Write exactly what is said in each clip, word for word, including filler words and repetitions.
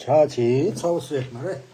ཇ་ཅིག་ཚ་པོ་བཟོས་མ་རེད།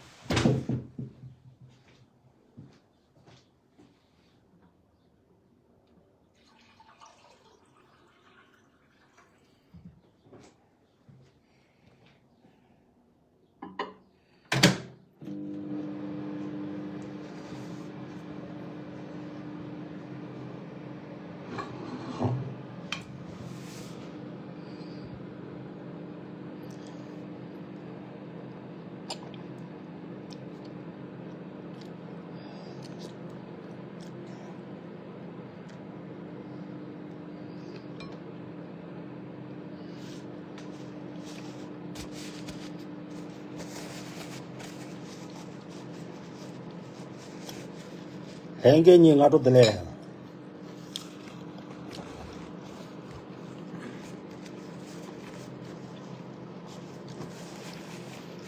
ལྷན་རྒྱས་གཉིས་སྔ་དྲོ་བདེ་ལེགས།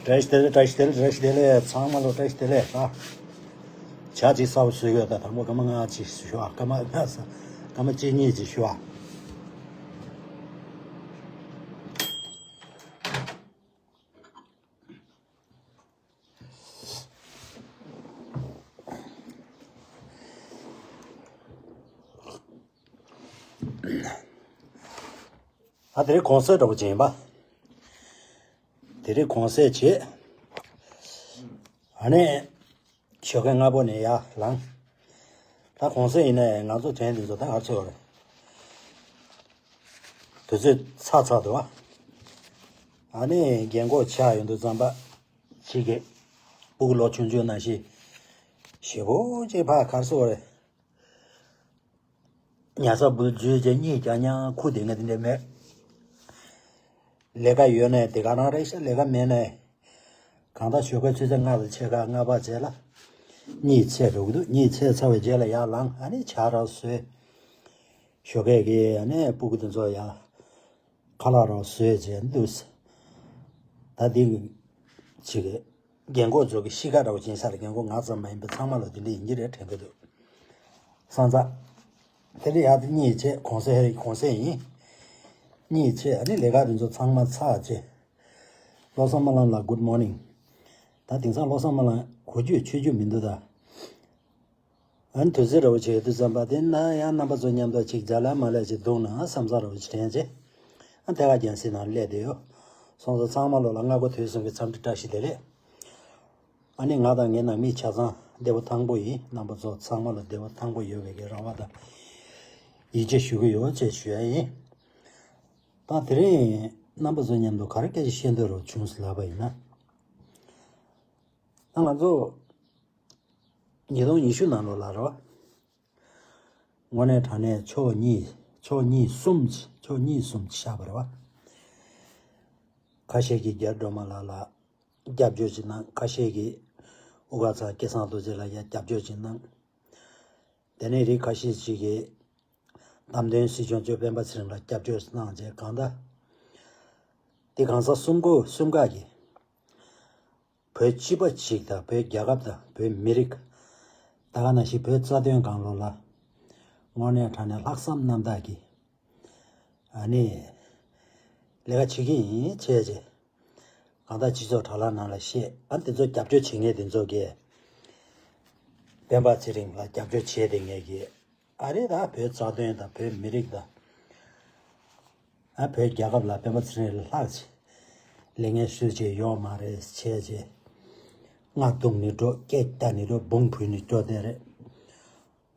བཀྲ་ཤིས་བདེ་ལེགས། བཀྲ་ཤིས་བདེ་ལེགས། བཀྲ་ཤིས་བདེ་ལེགས། ཚང་མ་ལོ་བཀྲ་ཤིས་བདེ་ལེགས་ད། ཇ་ཅིག་ཚ་པོ་བཟོས་ཡོད་ད། དང་པོ་སྐར་མ་ལྔ་ཅིག་ཞུ་བ། སྐར་མ་ལྔ་ས་སྐར་མ་གཅིག་གཉིས་ཅིག་ཞུ་བ། ཨ་དེ་རིང་གུང་སེང་འདྲ་པོ་ཅིག་ཡིན་པ། དེ་རིང་གུང་སེང་བྱེད། ཨ་ནི། ཞོགས་ཀས་སྔ་པོ་ནས་ཡར་ལངས། ད་གུང་སེང་ཡིན་ནའི་ང་ཚོ་དྲན་དེ་ཚོ་ད་གར་ཚོད་རེད། དུས་ཚོད་ཚ་ཚ་འདུག་ཨ། ཨ་ནི་རྒན་གོག་ཆགས་ཡོང་དུས་ཙམ་པ། ཅིག་གི་སྤུ་གུ་ལོ་ཆུང་ཆུང་ནང་བཞིན་ཞེ་པོ་ཅིག་ཕར་གར་སོང་རེད། ཉལ་ས་འབུལ་རྒྱུ་བྱས་གཉིད་ཀྱང་ཉང་ཁུག་བསྡད་མཁན་དེ་འདྲ་མེད། ལས་ཀ་ཡོད་ནའི་དེ་ག་རང་རེད་ཤག་ལས་ཀ་མེད་ནའི། གང་ལྟར་ཞོགས་ཀའི་ཆུ་ཚོད་ལྔ་དང་ཕྱེད་ཀ་ལྔ་པ་བྱས་ལ། གཉིད་ཆད་འགྲོ་གི་འདུག་གཉིད་ཆད་ཚར་བའི་རྗེས་ལ་ཡར་ལངས། ཨ་ནི་ཇ་རང་བཟོས། ཞོགས་ཀས་ཀྱི་ཨ་ནི་སྤུ་གུ་དེ་ཚོ་ཡར་ཁ་ལག་རང་བཟོས་བྱས་འདུག་ད་འདི་ཅིག་རྒན་གོག་ཚོ་གི་གཤིས་ཀ་འདྲ་བོ་ཅིག་ཡིན་ས་རེད། རྒན་གོག་ང་ཙམ་མ་ཡིན་པའི་ཚང་མ་ལ་དེ་འདྲ་ཡིན་གྱི་རེད་དྲན་གྱི་འདུག་སང་ཙང་། དེ་ལ་ཡར་དེ་གཉིད་ཆད། གུང་སེང་ཧེ་གུང་སེང་ཡིན། གཉིད་ཆད། ཨ་ནི་ལས་ཀ་དེ་ཚོ་ཚང་མ་ཚར་རྗེས། བློ་བཟང་སྨོན་ལམ་ལགས་good morning། ད་དེང་སང་བློ་བཟང་སྨོན་ལམ་གོ་རྒྱུ་ཆོད་རྒྱུ་མི་འདུག་ད། ཨ་ནི་དུས་ཚོད་འདྲ་བོ་བྱེད་དུས་ཙམ་པ་དེ་ན་ཡང་རྣམ་པ་ཚོ་མཉམ་དུ་ཅིག་ཇ་ལ་མ་ལ་ཅིག་འཐུང་ན་བསམ་བསམ་འདྲ་བོ་ཅིག་དྲན་རྗེས། ཨ་ཐད་ཀར་རྒྱང་སྲིང་ནང་སླེབས་བསྡད་ཡོད། སོང་ཙང་ཚང་མ་ལོ་ལ་སྔ་དགོང་དུས་གསུམ་གྱི་འཚམས་འདྲི་བཀྲ་ཤིས་བདེ་ལེགས། ཨ་ནི་ང་དང་ངའི་ནང་མི་ཆ་ཚང་བདེ་པོ་ཐང་པོ་ཡིན། རྣམ་པ་ཚོ་ཚང་མ་ལ་བདེ་པོ་ཐང་པོ་ཡོད་པའི་གི་རེ་བ་དང་ཡིད་ཆེས་ཞུ་གི་ཡོད་ཅེས་ཞུ་ཡ་ཡིན། ད་དེ་རིང་རྣམ་པ་ཚོ་མཉམ་དུ་ག་རེ་སྐད་ཆ་བཤད་འདོད་རུ་བྱུང་ཟེར་ལབ་པ་ཡིན་ན། ད་ང་ཚོ་ཉིས་སྟོང་ཉི་ཤུ་ནང་ལོགས་ལ་རེད་བ། དངོས་གནས་དྲང་གནས་ཕྱོགས་གཉིས་ཕྱོགས་གཉིས་གསུམ་ཕྱོགས་གཉིས་གསུམ་ཆགས་པ་རེད་བ། ཁ་ཤས་ཀྱིས་རྒྱ་སྒྲོལ་མ་ལགས་ལ་རྒྱབ་སྐྱོར་ཅིག་གནང་། ཁ་ཤས་ཀྱིས་དབུ་དཀར་ཚང་སྐལ་བཟང་རྡོ་རྗེ་ལགས་ཡ་རྒྱབ་སྐྱོར་ཅིག་གནང་། དེ་ནས་རིགས་ཁ་ཤས་ཅིག་གིས་བདམས་ཐོན་སྲིད་སྐྱོང་གཙོས་སྤེན་པ་ཚེ་རིང་ལ་རྒྱབ་སྐྱོར་གནང་རྗེས་གང་ལྟར། དེ་གང་ཟག་གསུམ་གོ་གསུམ་ཀ་གིས་བོད་སྤྱི་པ་ཅིག་དང་བོད་རྒྱལ་ཁབ་དང་བོད་མི་རིགས། ད་ག་ནང་བཞིན་བོད་རྩ་དོན་སྒང་ལོགས་ལ་དངོས་གནས་དྲང་གནས་ལྷག་བསམ་རྣམ་དག་གིས་ཨ་ནི་ལས་ཀ་བྱེད་ཀྱི་ཡིན་བྱས་རྗེས། གང་ལྟར་སྤྱི་ཚོགས་དྲ་ལམ་ནང་ལ་བཤད། ཨ་དེ་ཚོ་རྒྱབ་སྐྱོར་བྱེད་མཁན་དེ་ཚོ་གིས་སྤེན་པ་ཚེ་རིང་ལ་རྒྱབ་སྐྱོར་བྱས་བསྡད་མཁན་གྱི། ཨ་རེ་ད་བོད་རྩ་དོན་དང་བོད་མི་རིགས་དང་། ཨ་བོད་རྒྱལ་ཁབ་ལ་སྤེན་པ་ཚེ་རིང་ལས་ལྷག་ཅིག་ལས་ངན་ཤོས་ཅིག་ཡོད་མ་རེད་བྱས་རྗེས། རྔ་བརྡུངས་ནས་འགྲོ། སྐད་བརྒྱབ་ནས་འགྲོ། འབུང་བུས་ནས་འགྲོ་བསྡད་རེད།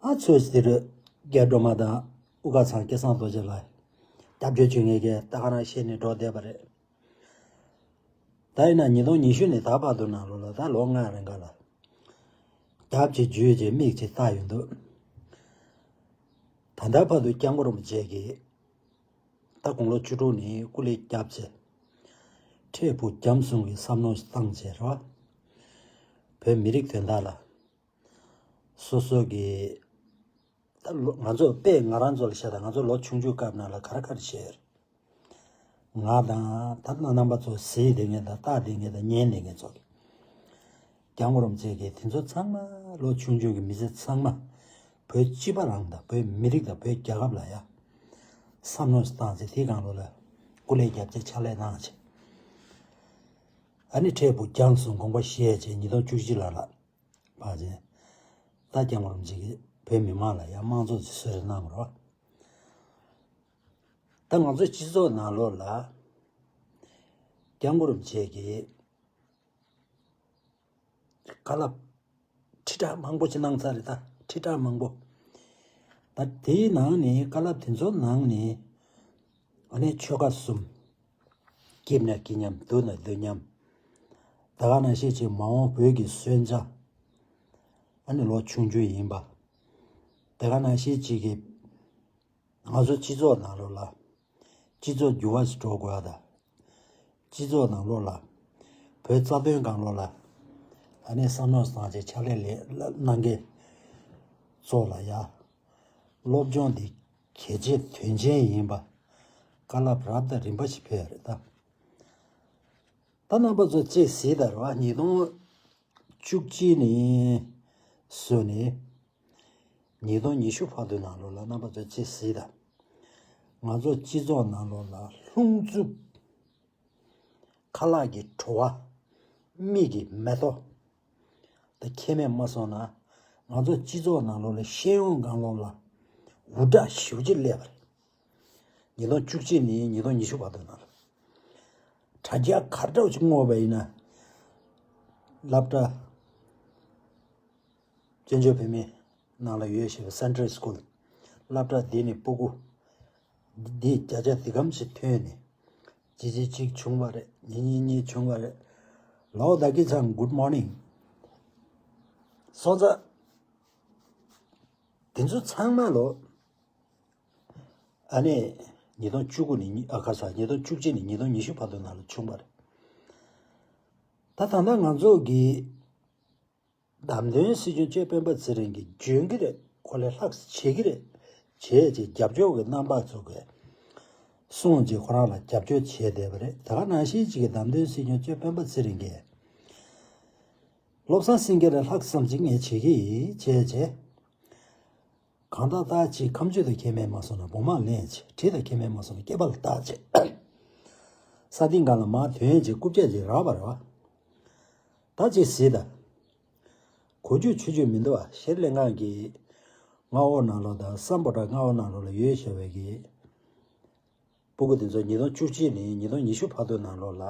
ཨ་ཚོས་དེ་རུ་རྒྱ་སྒྲོལ་མ་དང་དབུ་དཀར་ཚང་སྐལ་བཟང་རྡོ་རྗེ་ལ་རྒྱབ་སྐྱོར་བྱེད་མཁན་གྱིས་ད་ག་རང་བཤད་ནས་འགྲོ་བསྡད་པ་རེད། ད་ཡིན་ན་ཉིས་སྟོང་ཉི་ཤུ་ནས་ད་བར་དུ་ནང་ལོགས་ལ་ད་ལོ་ལྔ་རིང་ག་ལ་རྒྱབ་ཀྱི་བརྒྱུད་ཀྱི་མིག་ཅིག་བལྟ་ཡོང་དུས། ད་ལྟ་བར་དུ་སྐྱབས་མགོན་རིན་པོ་ཆེ་གིས་ད་དགུང་ལོ་བཅུ་དྲུག་ནས་སྐུ་ལས་བསྐྱབས་བྱས། འཕྲལ་ཕུགས་རྒྱ་མཚོ་གི་བསམ་བློ་བཏང་བྱས་རེད་བ། བོད་མི་རིགས་དོན་དག་ལ་སོ་སོ་གི། ད་ལོ་ང་ཚོ་དཔེ་ང་རང་ཚོ་ལ་བཤད་ད། ང་ཚོ་ལོ་ཆུང་ཆུང་སྐབས་ནང་ལ་ག་རེ་ག་རེ་བྱས་ཡོད་རེད། ང་དང་ད་ལྟ་རྣམ་པ་ཚོ་གཟིགས་བསྡད་མཁན་དང་ལྟ་བསྡད་མཁན་དང་ཉན་བསྡད་མཁན་ཚོ་གིས། སྐྱབས་མགོན་རིན་པོ་ཆེ་གིས་དེ་ཚོ་ཚང་མ་ལོ་ཆུང་ཆུང་གི་མི་ཚེ་ཚང་མ་བོད་སྤྱི་པ་རང་དང་བོད་མི་རིགས་དང་བོད་རྒྱལ་ཁབ་ལ་ཡ་བསམ་བློ་བཏང་ཚེ་དེའི་སྒང་ལོགས་ལ་སྐུ་ལས་བརྒྱབ་བྱས་ཕྱག་ལས་གནང་བྱས། ཨ་ནི་འཕྲལ་ཕུགས་རྒྱང་སོང་དགོངས་པ་བཞེས་བྱས་ཉིས་སྟོང་བཅུ་གཅིག་ལ་ལ་ཕར་ཕྱིན། ད་སྐྱབས་མགོན་རིན་པོ་ཆེ་གིས་བོད་མི་མང་ལ་ཡང་དམངས་གཙོ་ཅིག་གསོལ་རས་གནང་བ་རེད། ད་ང་ཚོའི་སྤྱི་ཚོགས་ནང་ལོགས་ལ་སྐྱབས་མགོན་རིན་པོ་ཆེ་གིས་བཀའ་སློབ་ཁྲི་ཕྲག་མང་པོ་ཅིག་གནང་ཚར་རེད། ད་ཁྲི་ཕྲག་མང་པོ། ད་དེའི་ནང་ནས་བཀའ་སློབ་དེ་ཚོའི་ནང་ནས་ཨ་ནི་ཆོལ་ཁ་གསུམ། སྐྱིད་ན་སྐྱིད་མཉམ་སྡུག་ན་སྡུག་མཉམ། ད་ག་ནང་བཞིན་ཅིག་མ་འོངས་བོད་ཀྱི་སོན་རྩ་ཨ་ནི་ལོ་ཆུང་ཆུང་ཡིན་པ། ད་ག་ནང་བཞིན་ཅིག་གི་ང་ཚོ་སྤྱི་ཚོགས་ནང་ལོགས་ལ་སྤྱི་ཚོགས་འགྱུར་བ་ཞིག་འགྲོ་དགོས་པ་དང་། སྤྱི་ཚོགས་ནང་ལོགས་ལ་བོད་རྩ་དོན་སྒང་ལོགས་ལ་ཨ་ནི་བསམ་མནོ་བཏང་བྱས་ཕྱག་ལས་ལས་གནང་མཁན་ཚོ་ལ་ཡ་སློབ་སྦྱོང་འདི་གལ་ཆེ་དོན་ཆེན་ཡིན་པ་བཀའ་སློབ་རབ་དང་རིམ་པ་ཞིག་ཕེབས་རེད་ད། ད་རྣམ་པ་ཚོ་ཅིག་གཟིགས་དང་ར་ཉིས་སྟོང་བཅུ་གཅིག་ནས་བཟུང་ནས་ཉིས་སྟོང་ཉི་ཤུ་བར་དུ་ནང་ལོགས་ལ་རྣམ་པ་ཚོ་ཅིག་གཟིགས་དང་། ང་ཚོ་སྤྱི་ཚོགས་ནང་ལོགས་ལ་ལྷུང་འཛུབ། ཁ་ལག་གི་བྲོ་བ། མིག་གི་མེ་ཏོག་དེ་ཁྱད་མེད་མ་སོང་ན། ང་ཚོ་སྤྱི་ཚོགས་ནང་ལོགས་ལ་ཤེས་ཡོན་སྒང་ལོགས་ལ་འུར་སྒྲ་ཞེ་པོ་ཅིག་སླེབས་པ་རེད། ཉིས་སྟོང་བཅུ་གཅིག་ནས་ཉིས་སྟོང་ཉི་ཤུ་བར་དུ་ནང་ལ། དྲ་རྒྱ་ག་རེ་འདྲ་བོ་ཅིག་སྔོག་པ་ཡིན་ན། སློབ་གྲྭ། བཙན་བྱོལ་བོད་མིའི་ནང་ལ་ཡོད་བཞིན་པའི་Central School སློབ་གྲྭ་འདི་ནས་སྤུ་གུ་འདི་བརྒྱ་ཆ་འདི་གམ་ཞིག་ཐོན་ནས། ཅི་ཅི་གཅིག་བྱུང་བ་རེད། གཉིས་གཉིས་གཉིས་བྱུང་བ་རེད། ལའོ་ད་ཀི་ཚང་good morning། སོང་ཙང་དེ་ཚོ་ཚང་མ་ལོ། ཨ་ནི་ཉིས་སྟོང་བཅུ་དགུ་ནས་ཉི་ཨ་ཁ་ས་ཉིས་སྟོང་བཅུ་གཅིག་ནས་ཉིས་སྟོང་ཉི་ཤུ་བར་དུ་ནང་ལ་བྱུང་བ་རེད། ད་ད་ལྟ་ང་ཚོ་གི་བདམས་ཐོན་སྲིད་སྐྱོང་གཅོད་དཔོན་པོ་ཚེ་རིང་གིས་འཇོན་གྱི་རེད། ཁོ་ལས་ལྷག་བྱེད་ཀྱི་རེད། བྱས་རྗེས་རྒྱབ་སྐྱོར་གྱི་རྣམ་པ་ཚོ་གིས་གསུངས་རྗེས་ཁོ་རང་ལ་རྒྱབ་སྐྱོར་བྱས་བསྡད་པ་རེད། ད་ག་ནང་བཞིན་ཅིག་གི་བདམས་ཐོན་སྲིད་སྐྱོང་གཅོད་དཔོན་པོ་ཚེ་རིང་གིས་བློ་བཟང་སེང་གེ་ལས་ལྷག་བསམ་གྱིས་ངས་བྱེད་ཀྱི་ཡིན་བྱས་རྗེས། གང་ལྟར་ལྟ་ཅིག་ཁམས་ཆུ་དང་ཁྱད་མེད་མ་སོང་ན་བུང་མ་ལེན་ཅིག་གྲི་དང་ཁྱད་མེད་མ་སོང་ན་སྐེད་པ་ལ་བཏགས་ཅིག་ས་སྟེང་སྒང་ལ་མར་ཐོན་ཅིག་རྐུབ་བཀྱག་ཅིག་རག་པ་རེད་བ། ད་ཅིག་གཟིགས་དང་། གོ་རྒྱུ་ཆོད་རྒྱུ་མི་འདུག་བ། ཤེར་ལེན་ཁང་གི་མངའ་འོག་ནང་ལོགས་དང་སམ་བྷོ་ཊ་མངའ་འོག་ནང་ལོགས་ལ་ཡོད་བཞག་པའི་གི་སྤུ་གུ་དེ་ཚོ་ཉིས་སྟོང་བཅུ་གཅིག་ནས་ཉིས་སྟོང་ཉི་ཤུ་བར་དུ་ནང་ལོགས་ལ་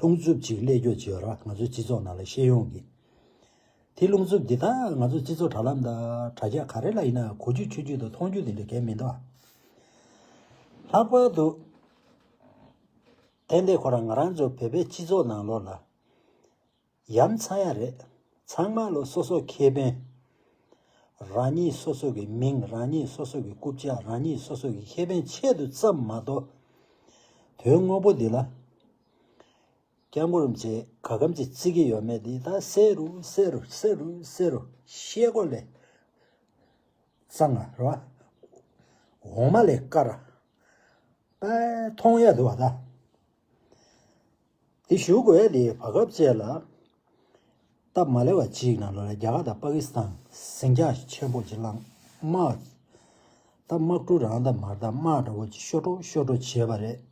ལྷུང་འཛུབ་ཅིག་སླེབས་རྒྱུ་ཅིག་ཡོད་ར། ང་ཚོའི་སྤྱི་ཚོགས་ནང་ལ་ཤེས་ཡོན་གྱི་དེ་ལྷུང་འཛུབ་འདི་ད་ང་ཚོ་སྤྱི་ཚོགས་དྲ་ལམ་དང་དྲ་རྒྱ་ག་རེ་ལ་ཡིན་ན་གོ་རྒྱུ་ཆོད་རྒྱུ་དང་མཐོང་རྒྱུ་དེ་འདྲ་གང་ཡང་མི་འདུག་བ། ལྷག་པར་དུ་ཏན་ཏན་ཁོ་རང་ང་རང་ཚོ་བོད་པའི་སྤྱི་ཚོགས་ནང་ལོགས་ལ་ཡ་མཚན་ཡ་རེད། ཚང་མ་ལོ་སོ་སོ་ཁེ་ཕན། རང་ཉིད་སོ་སོ་གི་མིང་། རང་ཉིད་སོ་སོ་གི་རྐུབ་བཀྱག། རང་ཉིད་སོ་སོ་གི་ཁེ་ཕན་ཆེད་དུ་བརྩམས་མ་གཏོགས། དོན་དངོས་པོ་འདི་ལ་སྐྱབས་མགོན་རིན་པོ་ཆེ་ག་གམ་ཅིག་བརྩི་གི་ཡོད་མེད་འདི་ད་གསལ་རུ་གསལ་རུ་གསལ་རུ་གསལ་རུ་ཤེལ་སྒོ་ལས་གཙང་ང་རེད་བ། འོ་མ་ལས་དཀར་ར། པའི་མཐོང་ཡ་འདུག་བ་ད། དེ་ཞུ་དགོས་ཡ་དེ་བར་སྐབས་བཅས་ལ། སྟབས་མ་ལེགས་པ་གཅིག་ནང་ལོགས་ལ་རྒྱ་གར་དང་པ་ཀི་སི་ཐན་ཟིང་ཆ་ཆེན་པོ་ཅིག་བསླངས། དམག་ད་དམག་འཁྲུག་རང་དང་མར་དང་དམག་འདྲ་བོ་ཅིག་ཤོར་འགྲོ་ཤོར་འགྲོ་བྱས་པ་རེད།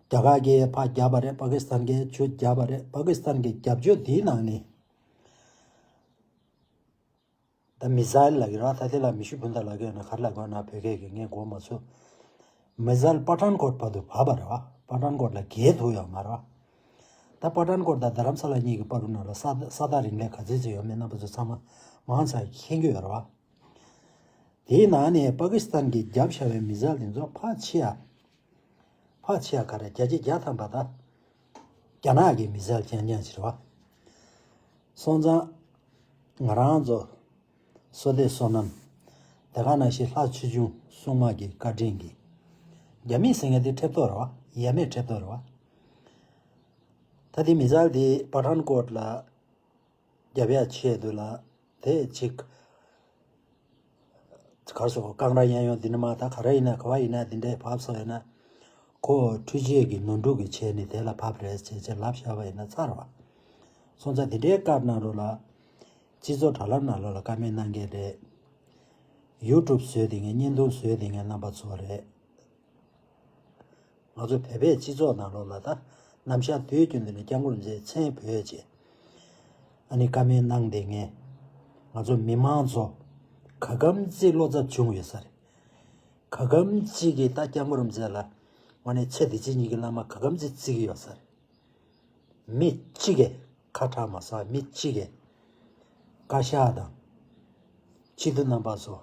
རྒྱ་གར་གྱིས་ཕར་བརྒྱབ་པ་རེད། པ་ཀི་སི་ཐན་གྱིས་ཚུར་བརྒྱབ་པ་རེད། པ་ཀི་སི་ཐན་གྱི་རྒྱབ་སྐྱོར་དེའི་ནང་ནས། ད་མི་སི་ལ་གི་ར་ད་དེ་ལ་མི་ཤུ་བུན་ད་ལ་གི་ན་ག་རེ་ལ་གོ་ན་བོད་སྐད་ཀྱི་ངས་གོ་མ་ཚུགས། མི་སི་པ་ཐན་ཀོཊ་བར་དུ་བབས་པ་རེད་བ། པ་ཐན་ཀོཊ་ལ་བརྒལ་ཐུབ་ཡོད་མ་རེད་བ། ད་པ་ཐན་ཀོཊ་དང་རྡ་རམ་ས་ལ་གཉིས་ཀྱི་བར་དུ་ན་ལ་ས་ས་ཐག་རིང་ལས་ག་ཚོད་ཅིག་ཡོད་མེད་རྣམ་པ་ཚོ་ཚང་མ་མང་ཚང་མཁྱེན་གྱི་ཡོད་རེད་བ། དེའི་ནང་ནས་པ་ཀི་སི་ཐན་གྱིས་བརྒྱབ་བཞག་པའི་མི་སི་དེ་ཚོ་ཕལ་ཆེ་བ། ཕལ་ཆེ་བ་ག་རེ་བརྒྱ་ཆ་བརྒྱ་ཐམ་པ་ད། རྒྱ་ནག་གི་མི་སི་རྐྱང་རྐྱང་ཞིག་རེད་བ། སོང་ཙང་། ང་རང་ཚོ། བསོད་བདེ་བསོད་ནམས། དེ་ག་ནང་བཞིན་ལྷ་ཆོས་འབྱུང་སྲུང་མ་གི་བཀའ་དྲིན་གྱིས། རྒྱ་མི་ཟེར་མཁན་དེ་ཁྲེབ་ཏོ་རེད་བ། ཡ་མེད་ཁྲེབ་ཏོ་རེད་བ། ད་དེ་མི་སི་དེ་པ་ཐན་ཀོཊ་ལ། རྒྱབ་ཡ་ཆེད་དུ་ལ་དེ་གཅིག་གར་སོགས་རྐང་ར་གཡས་གཡོན་འདི་ནི་མ་ད་ག་རེ་ཡིན་ན་ག་བ་ཡིན་ན་འདི་འདྲའི་བབས་སོང་ཡིན་ན། ཁོ་འཕྲུལ་ཆས་ཀྱི་ནོར་འཁྲུལ་གྱི་ཆེད་ནི་དེ་ལ་བབས་རེད་ཅེས་ཅེས་ལབ་བཞག་པ་ཡིན་ན་ཚར་བ། སོང་ཙང་འདི་འདྲའི་སྐབས་ནང་རུ་ལ། སྤྱི་ཚོགས་དྲ་ལམ་ནང་ལོགས་ལ་ཀ་མེན་གནང་མཁན་རེད། ཡུ་ཊུབ་བཟོས་དེ་ངས་བརྙན་ཐུང་བཟོས་དེ་ངས་རྣམ་པ་ཚོ་རེད། ང་ཚོ་བོད་པའི་སྤྱི་ཚོགས་ནང་ལོགས་ལ་ད། ནམ་ཞག་དུས་རྒྱུན་དུ་ནས་སྐྱབས་མགོན་རིན་པོ་ཆེ་མཚན་བོས་བྱས། ཨ་ནི་བཀའ་མོལ་གནང་བསྡད་མཁན། ང་ཚོ་མི་མང་ཚོ་ག་གམ་ཚིག་བློ་འཚབ་བྱུང་ཡོད་ས་རེད། ག་གམ་ཚིག་གིས་ད་སྐྱབས་མགོན་རིན་པོ་ཆེ་ལ་ང་ནས་ཚེ་འདི་ཕྱི་གཉིས་ཀྱི་བླ་མ་ག་གམ་ཚིག་བརྩི་གི་ཡོད་ས་རེད། མི་གཅིག་གིས་ཁ་གྲག་མ་སོང་། མི་གཅིག་གིས་བཀའ་ཤག་དང་སྤྱི་འཐུས་རྣམ་པ་ཚོ་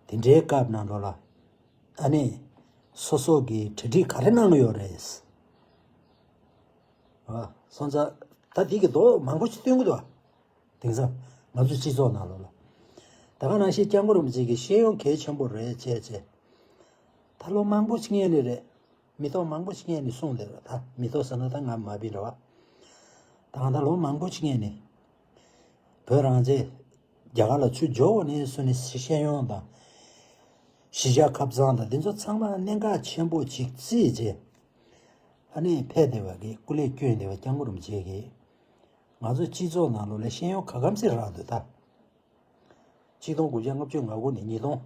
དེ་འདྲའི་སྐབས་ནང་ལོགས་ལ་ཨ་ནི་སོ་སོ་གི་གྲ་སྒྲིག་ག་རེ་གནང་ཡོད་རེད། ཨ་སོང་ཙང་ད་དེ་གི་མདོ་མང་པོ་ཞིག་སྟོན་གི་འདུག་དེང་སང་ང་ཚོའི་སྤྱི་ཚོགས་ནང་ལོགས་ལ་ད་ག་ནང་བཞིན་སྐྱབས་མགོན་རིན་པོ་ཆེ་གི་ཤེས་ཡོན་གལ་ཆེན་པོ་རེད་བྱས་བྱས། ད་ལོ་མང་པོ་ཞིག་སྔོན་ནས་རེད། མི་ཐོག་མང་པོ་ཞིག་སྔོན་ནས་གསུངས་བསྡད་རེད། ད་མི་ཐོག་ཟེར་ན་ད་ང་མ་བིན་རེད་བ། ད་གང་ལྟར་ལོ་མང་པོ་ཞིག་སྔོན་ནས་བོད་རང་བཙན་རྒྱ་གར་ལ་ཚུར་འབྱོར་བ་ནས་བཟུང་ནས་ཤེས་ཡོན་དང་གཞིས་ཆགས་ཁ་བཟང་དང་འདི་ཚོ་ཚང་མ་གནད་འགག་ཆེན་པོ་ཅིག་བརྩིས་རྗེས་ཨ་ནི་ཕེབས་བསྡད་པ་གི་སྐུ་ལས་བསྐྱོན་བསྡད་པ་སྐྱབས་མགོན་རིན་པོ་ཆེ་གིས་ང་ཚོ་སྤྱི་ཚོགས་ནང་ལོགས་ལ་ཤེས་ཡོན་ག་གམ་ཚིག་རག་འདུག་ད་ཆིག་སྟོང་དགུ་བརྒྱ་ལྔ་བཅུ་ང་དགུ་ནས་ཉིས་སྟོང་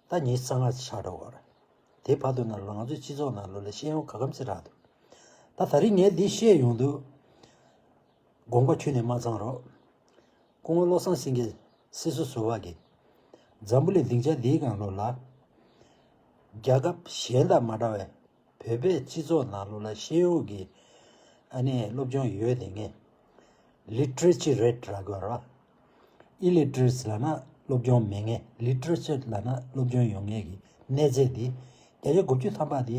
ད་ཉི་ཤུ་རྩ་ལྔ་ཆགས་འགྲོ་གི་རེད། དེ་བར་དུ་ནང་ལ་ང་ཚོའི་སྤྱི་ཚོགས་ནང་ལོགས་ལ་ཤེས་ཡོན་ག་གམ་ཚིག་རག་འདུག་ད་ད་རིང་ངས་འདི་བཤད་ཡོང་དུས་དགོངས་པ་ཁྱོན་ནས་མ་ཚང་རོགས། སྐུ་ངོ་བློ་བཟང་སེང་གེ་སྲིད་ཟུར་ཟུར་པ་གིས་འཛམ་བུ་གླིང་སྡིངས་ཆ་འདིའི་སྒང་ལོགས་ལ་རྒྱལ་ཁབ་གཞན་དང་མ་འདྲ་བའི་བོད་པའི་སྤྱི་ཚོགས་ནང་ལོགས་ལ་ཤེས་ཡོན་གྱི་ཨ་ནི་སློབ་སྦྱོང་ཡོད་དེ་ངས་ལི་ཊི་རེ་ཅར་རེཊ་རག་གི་རེད། ཨི་ལི་ཊི་རེ་སི་ལབ་ན་སློབ་སྦྱོང་མེད་མཁན། ལི་ཊི་རེ་ཅར་ལབ་ན་སློབ་སྦྱོང་ཡོད་མཁན་གྱི་གནས་ཚད་འདི་བརྒྱ་ཆ་དགུ་བཅུ་ཐམ་པ་འདི་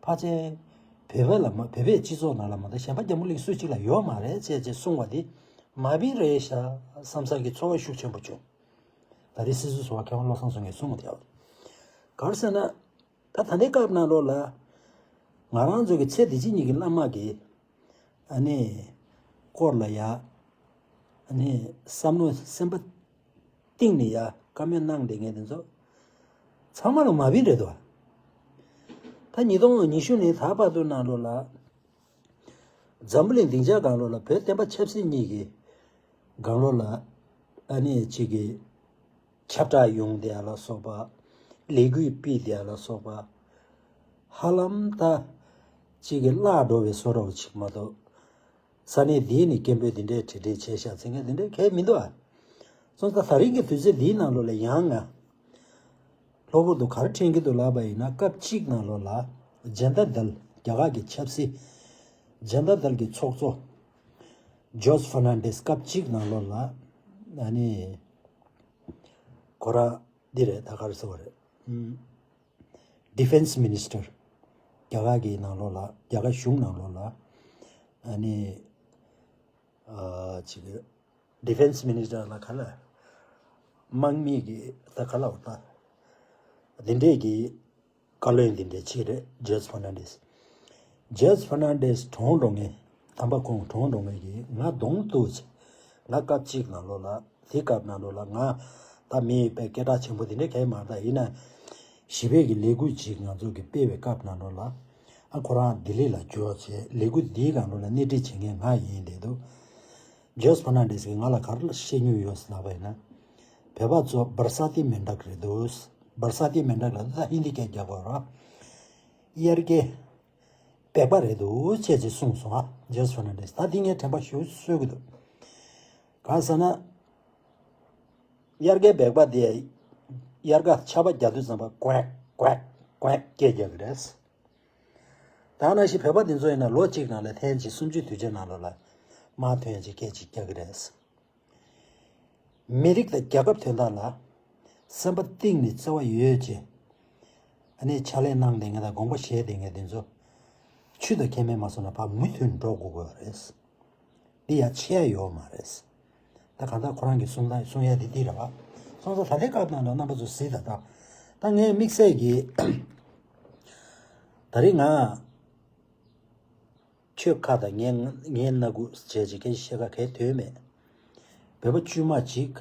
ཕལ་ཆེར་བོད་པ་ལ་མ་བོད་པའི་སྤྱི་ཚོགས་ནང་ལ་མ་གཏོགས་གཞན་པ་རྒྱ་མོ་གླིང་སུ་གཅིག་ལ་ཡོད་མ་རེད་ཅེས་ཅེས་གསུངས་པ་འདི་མ་བིན་རེད་ཤག་བསམ་བསམ་གྱི་ཚོར་བ་ཤུགས་ཆེན་པོ་བྱུང་། ད་རེས་སྲིད་ཟུར་ཟུར་པ་མཁས་དབང་བློ་བཟང་སེང་གེས་གསུངས་པ་དེ་ཡང་ག་རེ་ཟེར་ན། ད་ད་ལྟའི་སྐབས་ནང་ལོགས་ལ་ང་རང་ཚོ་གི་ཚེ་འདི་ཕྱི་གཉིས་ཀྱི་བླ་མ་གི་ཨ་ནི་སྐོར་ལ་ཡ་ཨ་ནི་བསམ་བློ་སེམས་པ་གཏིང་ནས་ཡ་བཀའ་མོལ་གནང་བསྡད་མཁན་དེ་ཚོ་ཚང་མ་ལ་མ་བིན་རེད་དོ། ད་ཉིས་སྟོང་ཉི་ཤུ་ནས་ད་བར་དུ་ནང་ལོགས་ལ་འཛམ་བུ་གླིང་སྡིངས་ཆ་སྒང་ལོགས་ལ་བོད་བསྟན་པ་ཆབ་སྲིད་གཉིས་ཀྱི་སྒང་ལོགས་ལ་ཨ་ནི་གཅིག་གི་ཁྱབ་བསྒྲགས་ཡོང་བསྡད་ཡ་ལ་སོགས་པ། ལས་འགུལ་སྤེལ་བསྡད་ཡ་ལ་སོགས་པ། ཧ་ལམ་ད་གཅིག་གི་བརླག་འགྲོ་བའི་བཟོ་འདྲ་བོ་ཅིག་མ་གཏོགས། ས་གནས་འདིའི་ནས་སྐད་འབོད་འདི་འདྲའི་གྲ་སྒྲིག་བྱས་ཤག་ཟེར་མཁན་འདི་འདྲའི་གང་ཡང་མི་འདུག་ཨ། སོང་ཙང་ད་རིང་གི་དུས་ཚོད་འདིའི་ནང་ལོགས་ལ་ཡང་ང་གློ་བུར་དུ་ག་རེ་དྲན་གྱི་འདུག་ལབ་པ་ཡིན་ན། སྐབས་གཅིག་ནང་ལོགས་ལ་ཇན་ཏ་དལ། རྒྱ་གར་གྱི་ཆབ་སྲིད་ཇན་ཏ་དལ་གྱི་ཚོགས་གཙོ་ཇོརྗ་ཕར་ནན་ཌེས་སྐབས་གཅིག་ནང་ལོགས་ལ་ཨ་ནི་ཁོ་རང་འདི་རེད། ད་ག་རེ་ཟེར་བ་རེད། ཨུམ། Defence Minister། རྒྱ་གར་གྱི་ནང་ལོགས་ལ་རྒྱ་གར་གཞུང་ནང་ལོགས་ལ་ཨ་ནི་ཨ་ཅིག་Defence Minister ལ་ག་ལ་དམག་མི་གི་ད་ག་ལ་བ་ད་འདི་འདྲས་ཀྱི་བཀའ་བློན་འདི་འདྲས་ཅིག་རེད། ཇོརྗ་ཕར་ནན་ཌེས། ཇོརྗ་ཕར་ནན་ཌེས་གྲོངས་འགྲོ་མཁན། དམ་པ་ཁོང་གྲོངས་འགྲོ་མཁན་གྱི་ང་གདོང་གཏུག་ཅིག་ང་སྐབས་གཅིག་ནང་ལོགས་ལ་དེ་སྐབས་ནང་ལོགས་ལ་ང་ད་མི་ཡི་པའི་སྐད་གྲགས་ཆེན་པོ་དེ་འདྲ་གང་ཡང་མ་རེད། ད་ཡིན་ན་ཞི་བའི་གི་ལས་འགུལ་ཅིག་ང་ཚོ་གི་སྤེལ་བའི་སྐབས་ནང་ལོགས་ལ་ཨ་ཁོ་རང་ལྡི་ལི་ལ་འབྱོར་བྱས་ལས་འགུལ་འདིའི་སྒང་ལོགས་ལ་སྣེ་ཁྲིད་བྱེད་མཁན་ང་ཡིན་བསྡད་འདུག་ཇོརྗ་ཕར་ནན་ཌེས་ཀྱིས་ང་ལ་ག་རེ་བཤད་མྱོང་ཡོད་ལབ་པ་ཡིན་ན། བོད་པ་ཚོ་བར་ས་ཏི་མེན་ཏྲག་རེད་འདུག་བར་ས་ཏི་མེན་ཏྲག་ལ་ད་ཧིན་དི་སྐད་རྒྱག་དགོས་ར། དབྱར་ཁའི་སྦལ་པ་རེད་འདུག་ཅེས་ཅེས་གསུངས་སོང་ཨ། ཇོརྗ་ཕར་ནན་ཌེས། ད་འདི་ངས་དྲན་པ་ཞེ་པོ་གསོས་ཀྱི་འདུག་གང་ཟེར་ན། དབྱར་ཁའི་སྦལ་པ་དེ་དབྱར་ཁ་ཆར་པ་རྒྱག་དུས་ཙམ་པ་ཀོད་ཀོད་ཀོད་སྐད་རྒྱག་གི་རེད། ད་ནང་བཞིན་བོད་པ་འདི་ཚོ་ཡིན་ན་ལོ་གཅིག་ནང་ལ་ཐེངས་གཅིག་གསུམ་བཅུའི་དུས་ཆེན་ནང་ལོགས་ལ་མར་ཐོན་ཡ་ཅིག་སྐད་ཅིག་རྒྱག་གི་རེད། མི་རིགས་དང་རྒྱལ་ཁབ་དོན་དག་ལ་སེམས་པ་གཏིང་ནས་བརྩེ་བ་ཡོད་ཅེས་ཨ་ནི་ཕྱག་ལས་གནང་བསྡད་མཁན་དང་དགོངས་པ་བཞེས་བསྡད་མཁན་དེ་ཚོ་ཆོས་དང་ཁྱད་མེད་མ་སོང་ན་ཕར་མུ་མཐུད་འགྲོ་དགོས་ཀྱི་ཡོད་རེད། འདི་ཡ་ཆེ་ཡ་ཡོད་མ་རེད། ད་གང་ལྟར་ཁོ་རང་གིས་གསུང་ད་གསུང་ཡ་འདི་འདི་རེད་བ། སོང་ཙང་ད་ལྟའི་སྐབས་ནང་ལ་རྣམ་པ་ཚོ་གཟིགས་དང་ད་ད་ངའི་དམིགས་བསལ་གྱིས་ད་རེས་ང་ཆོས་ཁ་དང་ངའི་ངའི་སྣ་ཁུག་བྱས་ཅིག་སྐད་ཆ་བཤད་ཁ་གའི་དོན་མེད། བོད་པ་དཀྱུས་མ་ཅིག་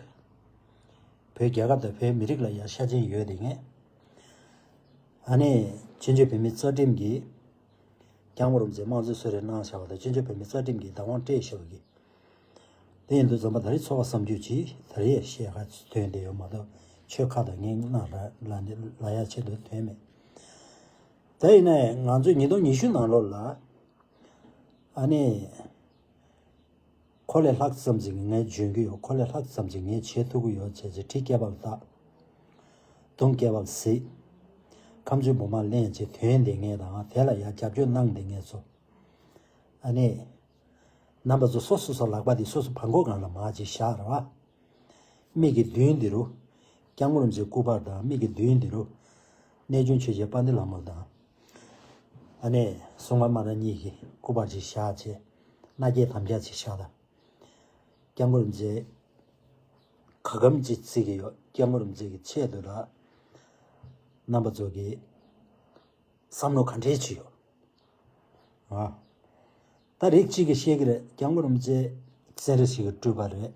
བོད་རྒྱལ་ཁབ་དང་བོད་མི་རིགས་ལ་ཡ་ཤ་ཆེན་ཡོད་དེ་ངས་ཨ་ནི་བཙན་བྱོལ་བོད་མིའི་རྩ་ཁྲིམས་ཀྱིས་སྐྱབས་མགོན་རིན་པོ་ཆེས་དམངས་གཙོའི་གསོལ་རས་གནང་བཞག་པ་དང་བཙན་བྱོལ་བོད་མིའི་རྩ་ཁྲིམས་ཀྱིས་བདག་དབང་སྤྲད་བཞག་པ་གི། དེ་ཡིན་དུས་ཙམ་པ་ད་རེས་ཚོར་བ་བསམ་རྒྱུ་ཅིག་ད་རེས་བཤད་ཁ་དོན་དེ་ཡོད་མ་གཏོགས་ཆོས་ཁ་དང་ངའི་སྣ་ར་ལ་ལ་ཡ་ཆེད་དུ་དོན་མེད། ད་ཡིན་ན་ང་ཚོས་ཉིས་སྟོང་ཉི་ཤུ་ནང་ལོགས་ལ་ ཨ་ནི། ཁོ་ལས་ལྷག་ཙམ་ཅིག་ངས་འཇོན་གྱི་ཡོད། ཁོ་ལས་ལྷག་ཙམ་ཅིག་ངས་བྱེད་ཐུབ་ཀྱི་ཡོད་བྱས་ཚེ། གྲི་རྐེད་པ་ལ་བཏགས། མདུང་རྐེད་པ་ལ་གཟིགས། ཁ་མཆུ་སྦུག་མར་ལེན་བྱས་དོན་དེ་ངས་དང་དེ་ལ་ཡང་རྒྱབ་སྐྱོར་གནང་དེ་ངས་ཚོ། ཨ་ནི། རྣམ་པ་ཚོ་སོ་སོ་སོ་ལག་པ་དེ་སོ་སོ་བང་གོ་སྒང་ལ་མར་ཅིག་བཞག་ར་བ། མིག་གི་མདུན་དེ་རུ། སྐྱབས་མགོན་རིན་པོ་ཆེའི་སྐུ་པར་དང་མིག་གི་མདུན་དེ་རུ། གནས་ཆུང་ཆོས་རྗེ་དཔལ་ལྡན་ལྷ་མོ་དང་། ཨ་ནི་སྲུང་མ་མ་ར་གཉིས་ཀྱི་སྐུ་པར་ཅིག་བཞག་བྱས། མནའ་སྐྱེལ་དམ་བཅའ་ཅིག་བཞག་དང་། སྐྱབས་མགོན་རིན་པོ་ཆེ་ག་གམ་ཅིག་བརྩི་གི་ཡོད། སྐྱབས་མགོན་རིན་པོ་ཆེ་གི་ཆེད་དུ་ལ། རྣམ་པ་ཚོ་གི་བསམ་བློ་ག་འདྲས་ཅིག་ཡོད། ཨ། ད་རིགས་གཅིག་གིས་བཤད་ཀྱི་རེད། སྐྱབས་མགོན་རིན་པོ་ཆེ་ཙན་དན་རི་གི་སྤྲུལ་པ་རེད།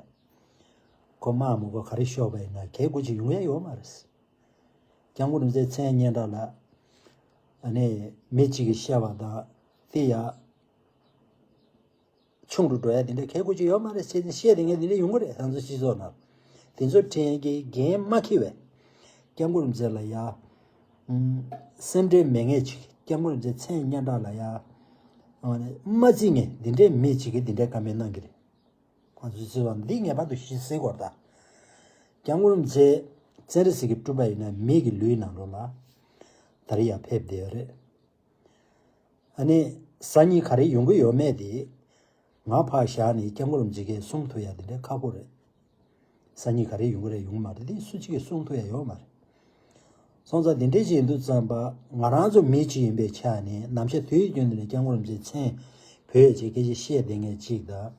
ཁོ་དམག་མི་ཁོ་ག་རེ་ཤོར་བ་ཡིན་ན་གལ་དགུ་ཅིག་ཡོང་ཡ་ཡོད་མ་རེད། སྐྱབས་མགོན་རིན་པོ་ཆེ་མཚན་སྙན་གྲགས་ལ། ཨ་ནི་མི་གཅིག་གིས་བཤད་པ་དང་དེ་ཡ། ཆུང་རུ་འགྲོ་ཡ་དེ་འདྲ་གལ་དགུ་ཅིག་ཡོད་མ་རེད་ཟེར་ནས་བཤད་དེ་ངས་དེ་འདྲ་ཡོང་གི་རེད། ང་ཚོ་སྤྱི་ཚོགས་ནང་དེ་ཚོ་དྲན་གྱི་འགན་མ་འཁྱེར་བས། སྐྱབས་མགོན་རིན་པོ་ཆེ་ལ་ཡ། ཨུམ། སེམས་ཁྲལ་མེད་མཁན་ཅིག་སྐྱབས་མགོན་རིན་པོ་ཆེ་མཚན་སྙན་གྲགས་ལ་ཡ། ཨ་ནི་མ་བརྩི་མཁན་དེ་འདྲའི་མི་ཅིག་གིས་དེ་འདྲའི་བཀའ་མོལ་གནང་གི་རེད། ང་ཚོའི་བརྩི་བ་འདི་ངེས་པར་དུ་ཤེས་སྲིད་དགོས་རེད་ད། སྐྱབས་མགོན་རིན་པོ་ཆེ་ཙན་དན་རི་གི་སྤྲུལ་པ་ཡིན་ན་མི་གི་ལུས་ནང་ལོགས་ལ། ད་རེས་ཡར་ཕེབས་བསྡད་ཡོད་རེད། ཨ་ནི་སང་ཉིན་ག་རེ་ཡོང་གི་ཡོད་མེད་དེ། ང་ཕར་བཞག་ནས་སྐྱབས་མགོན་རིན་པོ་ཆེ་གིས་གསུང་ཐུབ་ཡ་དེ་འདྲ་ཁག་པོ་རེད། སང་ཉིན་ག་རེ་ཡོང་གི་རེད་ཡོང་གི་མ་རེད་དེ་སུ་གཅིག་གིས་གསུང་ཐུབ་ཡ་ཡོད་མ་རེད། སོང་ཙང་དེ་འདྲ་ཞིག་ཡིན་དུས་ཙམ་པ་ང་རང་ཚོ་མི་གཅིག་ཡིན་པའི་ཆ་ནས་ནམ་ཞག་དུས་རྒྱུན་དུ་ནས་སྐྱབས་མགོན་རིན་པོ་ཆེ་མཚན་བོད་ཅེས་སྐད་ཆ་བཤད་བསྡད་མཁན་གཅིག་དང་།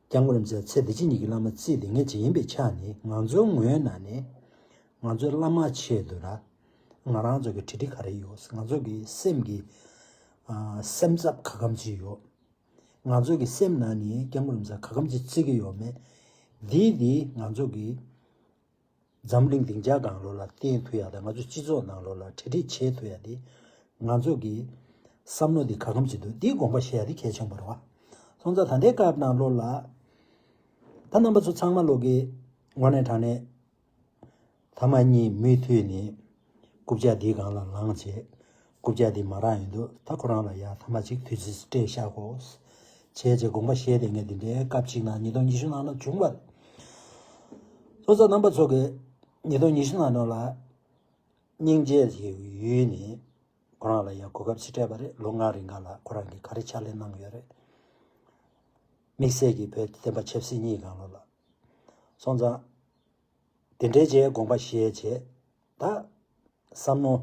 སྐྱབས་མགོན་རིན་པོ་ཆེ་ཚེ་འདི་ཕྱི་གཉིས་ཀྱི་བླ་མ་བརྩིས་བསྡད་མཁན་གཅིག་ཡིན་པའི་ཆ་ནས་ང་ཚོའི་ངོས་ནས་ནི་ང་ཚོའི་བླ་མ་ཆེད་དུ་ལ་ང་རང་ཚོ་གི་གྲ་སྒྲིག་ག་རེ་ཡོད། ང་ཚོ་གི་སེམས་ཀྱི་ཨ་སེམས་འཚབ་ག་གམ་ཅིག་ཡོད། ང་ཚོ་གི་སེམས་ནང་ནས་སྐྱབས་མགོན་རིན་པོ་ཆེ་ག་གམ་ཅིག་བརྩི་གི་ཡོད་མེད། འདི་འདི་ང་ཚོ་གི་འཛམ་གླིང་སྡིངས་ཆ་སྒང་ལོགས་ལ་བསྟན་ཐུབ་ཡ་དང་ང་ཚོ་སྤྱི་ཚོགས་ནང་ལོགས་ལ་གྲ་སྒྲིག་བྱེད་ཐུབ་ཡ་དེ་ང་ཚོ་གི་བསམ་བློ་འདི་ག་གམ་ཅིག་འདུག་འདི་དགོངས་པ་བཞེས་ཡ་དེ་གལ་ཆེན་པོ་རེད་བ། སོང་ཙང་ད་ལྟའི་སྐབས་ནང་ལོགས་ལ་ད་རྣམ་པ་ཚོ་ཚང་མ་ལོག་གི་དངོས་གནས་དྲང་གནས་ཐ་མ་གཉིས་མུ་མཐུད་ནས་རྐུབ་བཀྱག་འདིའི་སྒང་ལ་ལངས་བྱས། རྐུབ་བཀྱག་འདི་མ་རག་ཡོང་དུས་ད་ཁོ་རང་ལ་ཡ་ཐ་མ་གཅིག་དུས་ཚོད་སྤྲད་བཞག་གོ། བྱས་བྱས་དགོངས་པ་བཞེས་བསྡད་མཁན་དེ་འདྲའི་སྐབས་གཅིག་ནང་ཉིས་སྟོང་ཉི་ཤུ་ནང་ལ་བྱུང་བ་རེད། སོང་ཙང་རྣམ་པ་ཚོ་གིས་ཉིས་སྟོང་ཉི་ཤུ་ནང་ལོགས་ལ་སྙིང་རྗེ་ཡི་ཡུལ་ནས་ཁོ་རང་ལ་ཡ་གོ་སྐབས་ཅིག་སྤྲད་པ་རེད། ལོ་ལྔ་རིང་ག་ལ་ཁོ་རང་གིས་ག་རེ་ཕྱག་ལས་གནང་ཡོད་རེད། དམིགས་བསལ་གྱི་བོད་བསྟན་པ་ཆབ་སྲིད་གཉིས་སྒང་ལོགས་ལ། སོང་ཙང་དེ་འདྲའི་བྱས་དགོངས་པ་བཞེས་བྱས། ད་བསམ་མནོ་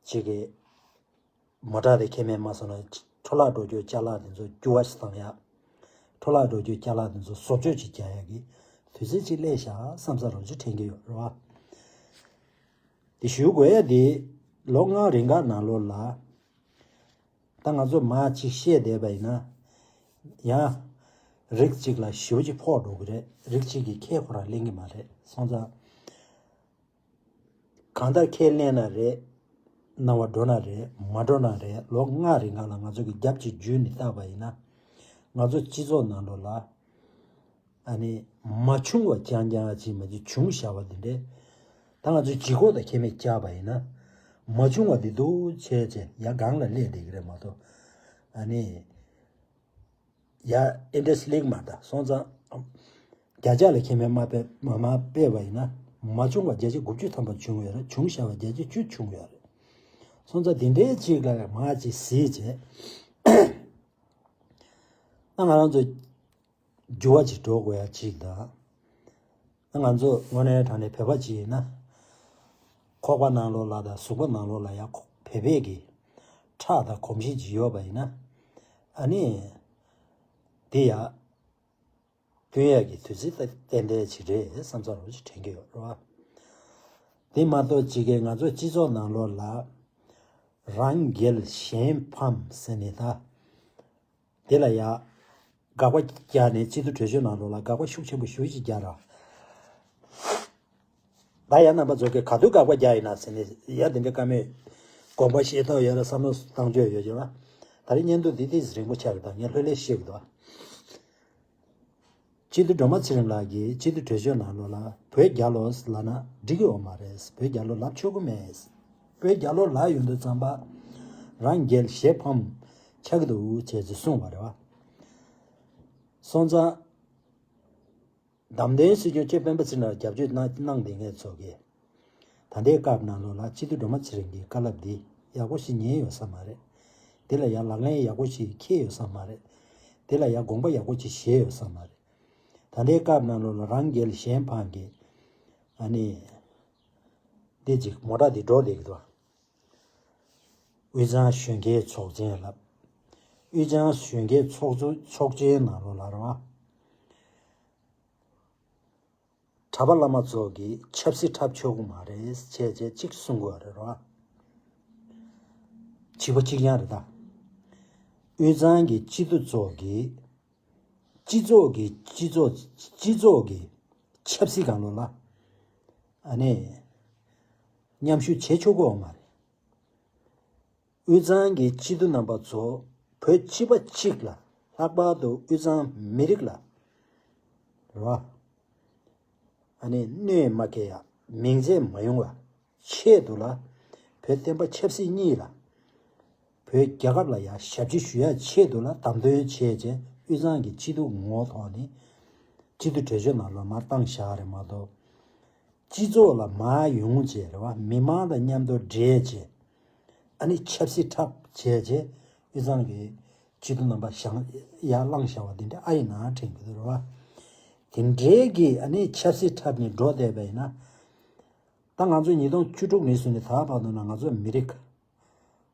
ཅིག་གི་མ་དྲག་དེ་ཁྱད་མེད་མ་སོང་ན་འཕྲོ་བརླག་འགྲོ་རྒྱུའི་ཅ་ལག་དེ་ཚོ་འགྱུར་བ་ཞིག་བཏང་ཡ། འཕྲོ་བརླག་འགྲོ་རྒྱུའི་ཅ་ལག་དེ་ཚོ་བཟོ་བཅོས་ཅིག་རྒྱག་ཡ་གི་དུས་ཚོད་ཅིག་སླེབས་ཤག་བསམ་ས་རོགས་ཅིག་དྲན་གྱི་ཡོད་རེད་བ། དེ་ཞུ་དགོས་ཡ་དེ་ལོ་ལྔ་རིང་ག་ནང་ལོགས་ལ། ད་ང་ཚོ་མ་གཅིག་བཤད་བསྡད་པ་ཡིན་ན། ཡང་། རིགས་གཅིག་ལ་ཞེ་པོ་ཅིག་ཕོག་འགྲོ་གི་རེད། རིགས་གཅིག་གིས་ཁས་ཁོ་རང་ལེན་གི་མ་རེད། སོང་ཙང་། གང་ལྟར་ཁས་ལེན་ན་རེད། རྣ་བ་འགྲོ་ན་རེད། མ་འགྲོ་ན་རེད། ལོ་ལྔ་རིང་ག་ལ་ང་ཚོ་གི་རྒྱབ་ཅིག་བརྒྱུད་ནས་བལྟས་པ་ཡིན་ན། ང་ཚོ་སྤྱི་ཚོགས་ནང་ལོགས་ལ། ཨ་ནི། མ་བྱུང་བ་རྐྱང་རྐྱང་ཅིག་མ་གཅིག་བྱུང་བཞག་པ་འདི་འདྲས། ད་ང་ཚོས་ལྗིད་ཁོག་དང་ཁྱད་མེད་བཀྱག་པ་ཡིན་ན། མ་བྱུང་བ་འདི་འདུག་བྱས་བྱས་ཡ་སྒང་ལ་སླེབས་བསྡད་ཀྱི་རེད་མ་གཏོགས། ཨ་ནི། ཡ་ཨིན་ཌས་ལེག་མ་ད་སོང་ཙང་། བརྒྱ་ཆ་ལ་ཁྱད་མེད་མ་དཔེ་མ་མ་དཔེ་བ་ཡིན་ན། མ་བྱུང་བ་བརྒྱ་ཆ་དགུ་བཅུ་ཐམ་པ་བྱུང་ཡོད་རེད། བྱུང་བཞག་པ་བརྒྱ་ཆ་བཅུ་བྱུང་ཡོད་རེད། སོང་ཙང་འདི་འདྲའི་ཅིག་ལ་མ་ཅིག་གཟིགས་བྱས། ད་ང་རང་ཚོ། འགྱུར་བ་ཅིག་འགྲོ་དགོས་ཡ་ཅིག་དང་། ང་ཚོ་དངོས་གནས་དྲང་གནས་བོད་པ་ཅིག་ཡིན་ན། ཁོག་པ་ནང་ལོགས་ལ་དང་གཟུགས་པོ་ནང་ལོགས་ལ་ཡ་ཁོ་བོད་པའི་གི་ཁྲག་དང་གོམས་གཤིས་ཅིག་ཡོད་པ་ཡིན་ན། ཨ་ནི། དེ་ཡ། བསྟུན་ཡ་གི་དུས་ཚོད་ཏན་ཏན་ཅིག་རེད་བསམ་ཚར་བ་ཅིག་དྲན་གྱི་ཡོད་རེད་བ། དེ་མ་གཏོགས་ཅིག་གི་ང་ཚོ་སྤྱི་ཚོགས་ནང་ལོགས་ལ། རང་རྒྱལ་གཞན་ཕམ་ཟེར་ནས་ད། དེ་ལ་ཡ། དགག་པ་རྒྱག་ནས་སྤྱི་འཐུས་གྲོས་ཆོད་ནང་ལོགས་ལ་དགག་པ་ཤུགས་ཆེན་པོ་ཞེ་ཅིག་རྒྱག་ར། ད་ཡ་རྣམ་པ་ཚོ་གིས་ག་དུས་དགག་པ་རྒྱག་ཡིན་ན་ཟེར་ནས་ཡ་དེ་འདྲ་བཀའ་མོལ་དགོངས་པ་བཞེས་ཐོག་ཡོད་ལ་བསམ་བློ་བཏང་བཅུག་ཡོད་ཀྱི་བ། ད་རེས་བརྙན་ཐུང་འདི་ཏོག་ཙམ་རིང་པོ་ཆགས་ཀྱི་འདུག་ངས་ལྷོད་ལྷོད་བཤད་ཀྱི་འདུག་སྤྱི་འཐུས་སྒྲོལ་མ་ཚེ་རིང་ལགས་ཀྱིས་སྤྱི་འཐུས་གྲོས་ཆོད་ནང་ལོགས་ལ་བོད་རྒྱལ་ལོ་ལབ་ན་འགྲིག་གི་ཡོད་མ་རེད། བོད་རྒྱལ་ལོ་ལབ་ཆོག་གི་མེད། བོད་རྒྱལ་ལོ་ལབ་ཡོང་དུས་ཙམ་པ། རང་རྒྱལ་གཞན་ཕམ། ཆགས་ཀྱི་འདུག་ཅེས་ཅེས་གསུངས་པ་རེད་བ། སོང་ཙང་། བདམས་ཐོན་སྲིད་སྐྱོང་ལྕེ་སྤེན་པ་ཚེ་རིང་ལ་རྒྱབ་སྐྱོར་གནང་གནང་བསྡད་མཁན་ཚོ་གིས། ད་ལྟའི་སྐབས་ནང་ལོགས་ལ་སྤྱི་འཐུས་སྒྲོལ་མ་ཚེ་རིང་གི་བཀའ་སློབ་འདི་ཡག་པོ་ཞིག་ཉན་ཡོད་ས་མ་རེད། དེ་ལ་ཡང་ལག་ལེན་ཡག་པོ་ཞིག་འཁེལ་ཡོད་ས་མ་རེད། དེ་ལ་ཡང་དགོངས་པ་ཡག་པོ་ཅིག་བཞེས་ཡོད་ས་མ་རེད། ད་ལྟའི་སྐབས་ནང་ལོགས་ལ་རང་རྒྱལ་གཞན་ཕམ་གྱི། ཨ་ནི། འདི་ཅིག་མོ་ཊ་འདི་འགྲོ་བསྡད་ཀྱི་འདུག་དབུས་གཙང་གཞོན་སྐྱེས་ཚོགས་ཆེན་ལབ། དབུས་གཙང་གཞོན་སྐྱེས་ཚོགས་གཙོ་ཚོགས་ཆེན་ནང་ལོགས་ལ་རེད་བ། གྲྭ་པ་བླ་མ་ཚོ་གིས་ཆབ་སྲིད་འཁྲབ་ཆོག་གི་མ་རེད་ཅེས་བྱས་གཅིག་གསུང་གི་ཡོད་རེད་རེད་བ། བྱིས་པ་གཅིག་རྐྱང་རེད་ད། དབུས་གཙང་གི་སྤྱི་འཐུས་ཚོ་གིས། སྤྱི་ཚོགས་ཀྱི་སྤྱི་ཚོགས་སྤྱི་ཚོགས་ཀྱི་ཆབ་སྲིད་སྒང་ལོགས་ལ། ཨ་ནི། མཉམ་ཞུགས་བྱེད་ཆོག་གི་ཡོད་མ་རེད། དབུས་གཙང་གི་སྤྱི་འཐུས་རྣམ་པ་ཚོ་བོད་སྤྱི་པ་གཅིག་ལ་ལྷག་པར་དུ་དབུས་གཙང་མི་རིགས་ལ་རེད་བ། ཨ་ནི་གནོད་མ་སྐྱེལ་ཡ་མིང་རྫས་མ་ཡོང་བ་ཆེད་དུ་ལ་བོད་བསྟན་པ་ཆབ་སྲིད་གཉིས་ལ་བོད་རྒྱལ་ཁབ་ལ་ཡ་ཞབས་ཕྱི་ཞུ་ཡ་ཆེད་དུ་ལ་བདམས་ཐོན་བྱས་རྗེས་དབུས་གཙང་གི་སྤྱི་འཐུས་ངོ་ཐོག་ནས་སྤྱི་འཐུས་གྲོས་ཆོད་ནང་ལ་མར་བཏང་བཞག་རེད་མ་གཏོགས། སྤྱི་ཚོགས་ལ་མར་ཡོང་བྱས་རེད་བ། མི་མང་དང་མཉམ་དུ་འབྲེལ་བྱས། ཨ་ནི་ཆབ་སྲིད་འཁྲབ་བྱས་རྗེས་དབུས་གཙང་གི་སྤྱི་འཐུས་རྣམ་པ་བཞེངས་ཡར་བླངས་བཞག་པ་འདི་འདྲ་ཨ་ཡི་ནང་དྲན་གྱི་འདུག་རེད་བ། དེ་འདྲའི་གི་ཨ་ནི་ཆབ་སྲིད་འཁྲབ་ནས་འགྲོ་བསྡད་པ་ཡིན་ན། ད་ང་ཚོ་ཉིས་སྟོང་བཅུ་དྲུག་ནས་བཟུང་ནས་ད་བར་དུ་ན་ང་ཚོ་མི་རིགས་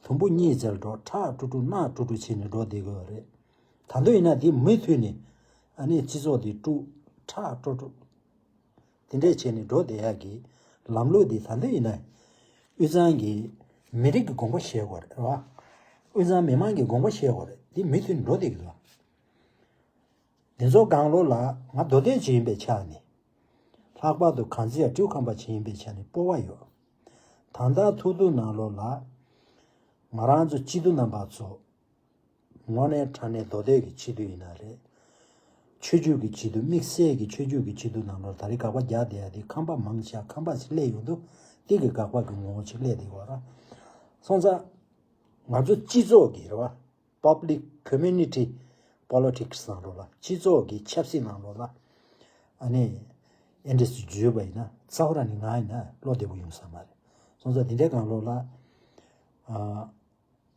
དུམ་བུ་གཉིས་ཙམ་འགྲོ་ཁྲག་དཀྲུག་དཀྲུག་རྣག་དཀྲུག་དཀྲུག་བྱས་ནས་འགྲོ་བསྡད་ཀྱི་ཡོད་རེད། ད་དུང་ཡིན་ན་དེ་མུ་མཐུད་ནས་ཨ་ནི་སྤྱི་ཚོགས་དེ་དཀྲུག་ཁྲག་དཀྲུག་དཀྲུག་དེ་འདྲས་བྱས་ནས་འགྲོ་བསྡད་ཡག་གི་ལམ་ལུགས་འདི་ད་ལྟ་ཡིན་ན་དབུས་གཙང་གི་མི་རིགས་ཀྱི་དགོངས་པ་བཞེས་དགོས་རེད་བ། དབུས་གཙང་མི་མང་གི་དགོངས་པ་བཞེས་དགོས་རེད། འདི་མུ་མཐུད་འགྲོ་བསྡད་ཀྱི་འདུག་འདི་ཚོ་སྒང་ལོགས་ལ་ང་མདོ་སྟོད་ཅིག་ཡིན་པའི་ཆ་ནས། ལྷག་པར་དུ་གངས་ཅན་སྤྲེའུ་ཁམས་པ་ཅིག་ཡིན་པའི་ཆ་ནས་སྤོབས་པ་ཡོད། ད་ལྟ་ཐུག་ཐུག་ནང་ལོགས་ལ་ང་རང་ཚོ་སྤྱི་འཐུས་རྣམ་པ་ཚོ། དངོས་གནས་དྲང་གནས་མདོ་སྟོད་ཀྱི་སྤྱི་འཐུས་ཡིན་ན་རེད། ཆོས་བརྒྱུད་ཀྱི་སྤྱི་འཐུས་དམིགས་བསལ་གྱི་ཆོས་བརྒྱུད་ཀྱི་སྤྱི་འཐུས་ནང་ལོགས་ད་རེས་དགག་པ་རྒྱག་བསྡད་ཡ་དེ་ཁམས་པ་མང་ཆེ་བ་ཁམས་པ་ཞིག་སླེབས་ཡོང་དུས་དེ་གི་དགག་པ་གི་ངོ་བོ་ཅིག་སླེབས་བསྡད་ཡོད་ར། སོང་ཙང་ང་ཚོ་སྤྱི་ཚོགས་ཀྱི་རེད་བ། Public Community Politics ནང་ལོགས་ལ་སྤྱི་ཚོགས་ཀྱི་ཆབ་སྲིད་ནང་ལོགས་ལ་ཨ་ནི་ཨེ་འདྲས་སུ་བརྗོད་པ་ཡིན་ན་རྩ་བ་རང་ནས་ང་ཡིན་ན་བློ་བདེ་པོ་ཡོང་ས་མ་རེད། སོང་ཙང་དེ་འདྲའི་སྒང་ལོགས་ལ་ཨ།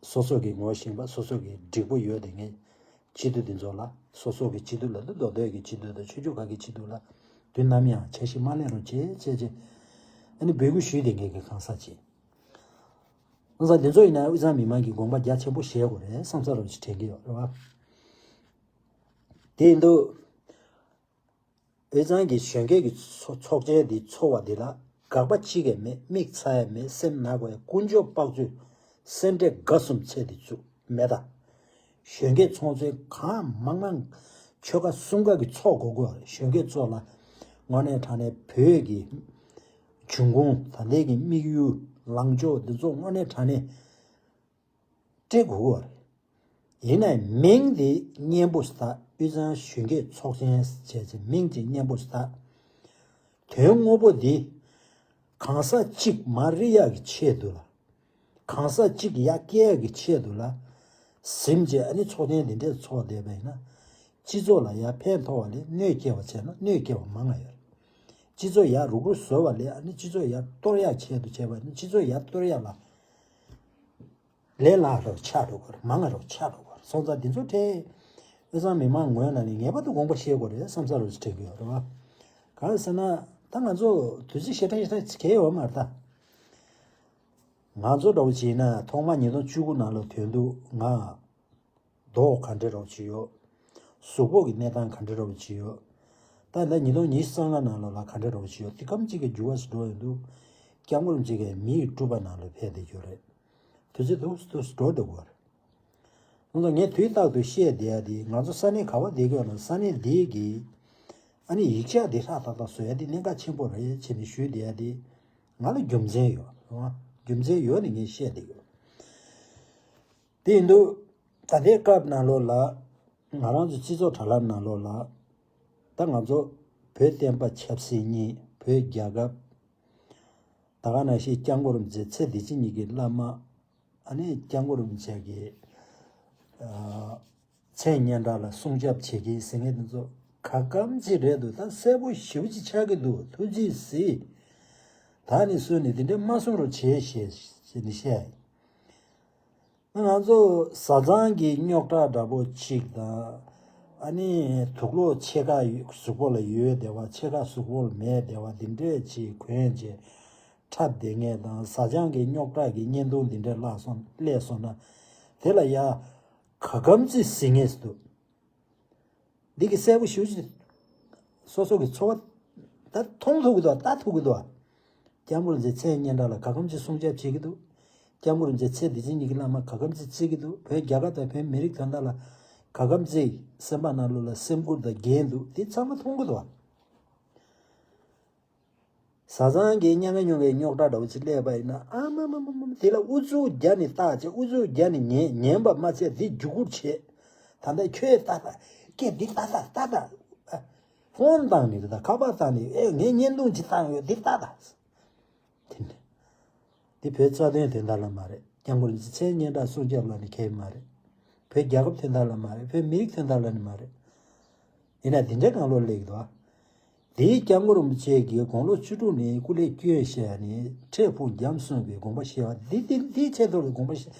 སོ་སོ་གི་ངོ་ཤེས་པ་སོ་སོ་གི་འགྲིག་པོ་ཡོད་དེ་ངས་སྤྱི་འཐུས་དེ་ཚོ་ལ་སོ་སོ་གི་སྤྱི་འཐུས་ལ་ལུ་མདོ་སྟོད་ཀྱི་སྤྱི་འཐུས་དང་ཆོས་བརྒྱུད་ཁག་གི་སྤྱི་འཐུས་ལ་དུས་ནམ་ཡང་འཆར་གཞི་མ་ལེན་རོགས་བྱེད་བྱེད་བྱེད་ཨ་ནི་འབོད་སྐུལ་ཞུས་ཏེ་ངས་གི་གང་ཟག་བྱེད། གང་ཟག་དེ་ཚོ་ཡིན་ན་དབུས་གཙང་མི་མང་གི་དགོངས་པ་རྒྱ་ཆེན་པོ་བཞེས་དགོས་རེད་བསམ་ས་རོགས་ཅིག་དྲན་གི་ཡོད་རེད་བ། དེ་ཡིན་དུས། དབུས་གཙང་གི་གཞོན་སྐྱེས་ཀྱི་ཚོ་ཚོགས་ཆེན་འདི་ཚོགས་པ་འདི་ལ་དགག་པ་གཅིག་ཀྱང་མེད། མིག་ཚ་ཡང་མེད། སེམས་ནག་པོ་ཡང་ཀུན་སྤྱོད་དཔག་ཚུལ་སེམས་ཁྲལ་དགའ་གསུམ་ཚད་དེ་ཚུད་མེད་ད། གཞོན་སྐྱེས་ཚོགས་ཆེན་གང་མང་མང་ཆོལ་ཁ་གསུམ་ཀ་གི་ཚོགས་དགོས་དགོས་རེད། གཞོན་སྐྱེས་ཚོ་ལ་དངོས་གནས་དྲང་གནས་བོད་ཀྱི་འབྱུང་ཁུངས་ད་ལྟའི་གི་དམིགས་ཡུལ་ལངས་ཕྱོགས་འདི་ཚོ་དངོས་གནས་དྲང་གནས། སྤྲད་དགོས་ཀྱི་རེད། ཡིན་ནའི་མིང་དེ་སྙན་པོ་ཞིག་བཏགས། དབུས་གཙང་གཞོན་སྐྱེས་ཚོགས་ཆེན་ཟེར་བྱས་མིང་ཅིག་སྙན་པོ་ཞིག་བཏགས། དོན་དངོས་པོ་འདི་གང་ཟག་གཅིག་མ་རེད་ཡག་གི་ཆེད་དུ་ལ། གང་ཟག་གཅིག་ཡར་སྐྱེལ་ཡག་གི་ཆེད་དུ་ལ། ཟིན་བྱས་ཨ་ནི་ཚོགས་ཐེངས་འདི་འདྲས་ཚོགས་བསྡད་པ་ཡིན་ན། སྤྱི་ཚོགས་ལ་ཡར་ཕན་ཐོགས་པ་ལས་གནོད་སྐྱེལ་བ་བྱས་ན་གནོད་སྐྱེལ་བ་མང་ང་ཡོད་རེད། སྤྱི་ཚོགས་ཡར་རུག་རུག་བཟོ་བ་ལས་ཨ་ནི་སྤྱི་ཚོགས་ཡར་གཏོར་ཡག་ཆེད་དུ་བྱས་པ་ནི་སྤྱི་ཚོགས་ཡར་གཏོར་ཡག་ལ། ལས་སླ་རུ་ཆགས་འགྲོ་གི་རེད། མང་ང་རུ་ཆགས་འགྲོ་གི་རེད། སོང་ཙང་འདི་ཚོ་ཁྲལ་དབུས་གཙང་མི་མང་ངོས་ནང་ནས་ངེས་པར་དུ་དགོངས་པ་བཞེས་དགོས་རེད་བསམ་ས་རུ་དྲན་གྱི་ཡོད་རེད་བ། གང་ཟེར་ན་ད་ང་ཚོ་དུས་ཚོད་ཞེ་དྲག་ཞེ་དྲག་གལ་ཡོད་མ་རེད་ད། ང་ཚོ་འདྲ་བོ་བྱས་ན་ཐོག་མ་ཉིས་སྟོང་བཅུ་དགུ་ནང་ལ་ཐོན་དུས་ང་མདོག་ག་འདྲ་འདྲ་བོ་བྱས་ཡོད། གཟུགས་པོ་གི་གནས་སྟངས་ག་འདྲ་འདྲ་བོ་བྱས་ཡོད། ད་ལྟ་ཉིས་སྟོང་ཉི་ཤུ་རྩ་ལྔ་ནང་ལོགས་ལ་ག་འདྲ་འདྲ་བོ་བྱས་ཡོད། དུས་སྐབས་གཅིག་གི་འགྱུར་བ་ཞིག་འགྲོ་ཡོང་དུས་སྐྱབས་མགོན་རིན་པོ་ཆེ་གིས་མིའི་སྤྲུལ་པ་ནང་ལ་ཕེབས་བསྡད་ཡོད་རེད། དུས་ཚོད་འདུག་འདུག་འགྲོ་འདུག་གོ། ང་ཚོ་ངས་དུས་རྟག་ཏུ་བཤད་བསྡད་ཡ་དེ་ང་ཚོ་ས་གནས་ག་བ་བསྡད་ཀྱི་ཡོད་ན་ས་གནས་དེའི་གི་ཨ་ནི་ཡིག་ཆ་དེ་ཧྲག་ཏག་ཏག་བཟོ་ཡ་དེ་གནད་འགག་ཆེན་པོ་རེད་བྱས་ནས་ཞུས་བསྡད་ཡ་དེ་ང་ལ་རྒྱུ་མཚན་ཡོད་རེད་བ། རྒྱུ་མཚན་ཡོད་ནས་ངས་བཤད་བསྡད་ཡོད། དེ་ཡིན་དུས་ད་ལྟའི་སྐབས་ནང་ལོགས་ལ་ང་རང་ཚོ་སྤྱི་ཚོགས་དྲ་ལམ་ནང་ལོགས་ལ་ད་ང་ཚོ་བོད་བསྟན་པ་ཆབ་སྲིད་གཉིས་བོད་རྒྱལ་ཁབ་ད་ག་ནང་བཞིན་སྐྱབས་མགོན་རིན་པོ་ཆེ་ཚེ་འདི་ཕྱི་གཉིས་ཀྱི་བླ་མ། ཨ་ནི་སྐྱབས་མགོན་རིན་པོ་ཆེ་གི་ མཚན་སྙན་གྲགས་ལ་སྲུང་སྐྱོབ་བྱེད་ཀྱི་ཟེར་མཁན་དེ་ཚོ་ག་གམ་ཅིག་རེད་འདུག་ད་གསལ་པོ་ཞེ་པོ་ཅིག་ཆགས་ཀྱི་འདུག་ཐུགས་རྗེས་གཟིགས། ད་ནི་སུ་ནི་དེ་འདྲ་མ་གསུང་རོགས་བྱེད་ཞེས་ནི་བཤད། ང་ཚོ་བཟའ་ཚང་གི་རྙོག་དྲ་འདྲ་པོ་གཅིག་དང་། ཨ་ནི་དུག་ལོག་ཕྱེད་ཀ་གཟུགས་པོ་ལ་ཡོད་བསྡད་པ། ཕྱེད་ཀ་གཟུགས་པོ་ལ་མེད་བསྡད་པ་འདི་འདྲས་ཅིག་གོན་བྱས་འཁྲབ་བསྡད་མཁན་དང་། བཟའ་ཚང་གི་རྙོག་དྲ་གི་བརྙན་ཐུང་འདི་འདྲས་བརླག་སོང་སླེབས་སོང་ན། དེ་ལ་ཡ་ག་གམ་ཅིག་ཟེར་མཁན་ཞིག་འདུག་འདི་གི་གསལ་པོ་ཞེ་པོ་ཅིག་སོ་སོ་གི་ཚོར་བ་ད་མཐོང་ཐུབ་ཀྱི་འདུག་ལྟ་ཐུབ་ཀྱི་འདུག་སྐྱབས་མགོན་རིན་པོ་ཆེའི་མཚན་སྙན་གྲགས་ལ་ག་གམ་ཅིག་སྲུང་སྐྱོབ་བྱེད་ཀྱི་འདུག་སྐྱབས་མགོན་རིན་པོ་ཆེ་ཚེ་འདི་ཕྱི་གཉིས་ཀྱི་བླ་མ་ག་གམ་ཅིག་བརྩི་གི་འདུག་བོད་རྒྱལ་ཁབ་དང་བོད་མི་རིགས་དོན་དག་ལ་ག་གམ་ཅིག་སེམས་པ་ནང་ལོགས་ལ་སེམས་ཁུར་དང་འགན་འདུག་འདི་ཚང་མ་མཐོང་གི་འདུག་བཟའ་ཚང་གི་མཉམ་མེད་མྱོང་བའི་རྙོག་དྲ་འདྲ་བོ་ཅིག་སླེབས་པ་ཡིན་ན། ཨ་མ་མ་མ་མ་མ། དེ་ལ་ཨུ་ཚུགས་རྒྱག་ནས་བརྟག་བྱས། ཨུ་ཚུགས་རྒྱག་ནས་ཉན་ཉན་པ་མ་ཚད་འདི་རྒྱུག་ཁུར་བྱེད། ད་ལྟ་ཁྱོད་ལྟ་ད། སྐད་འདི་ལྟ་ད་ལྟ་ད། ཨ། ཧོན་བཏང་ནས་ད་ཁ་པར་བཏང་ནས། ཨེ། ངས་བརྙན་ཐུང་ཅིག་བཏང་ཡོད། འདི་ལྟ་ད། དེ་འདྲ། འདི་བོད་རྩ་དོན་དོན་དག་ལ་མ་རེད། སྐྱབས་མགོན་རིན་པོ་ཆེའི་མཚན་སྙན་གྲགས་སྲུང་སྐྱོབ་ལ་ནི་ཁེལ་མ་རེད། བོད་རྒྱལ་ཁབ་དོན་དག་ལ་མ་རེད། བོད་མི་རིགས་དོན་དག་ལ་ནི་མ་རེད། ཡིན་ན་དེ་འདྲའི་གང་ལོག་སླེབས་འདུག་དེའི་སྐྱབས་མགོན་རིན་པོ་ཆེ་གིས་དགུང་ལོ་བཅུ་དྲུག་ནས་སྐུ་ལས་བསྐྱོན་བཞག་ནས་འཕྲལ་ཕུགས་རྒྱ་མཚོ་གི་དགོངས་པ་བཞེས་པ་འདི། འདི་འདིའི་ཆེད་དུ་དགོངས་པ་བཞེས།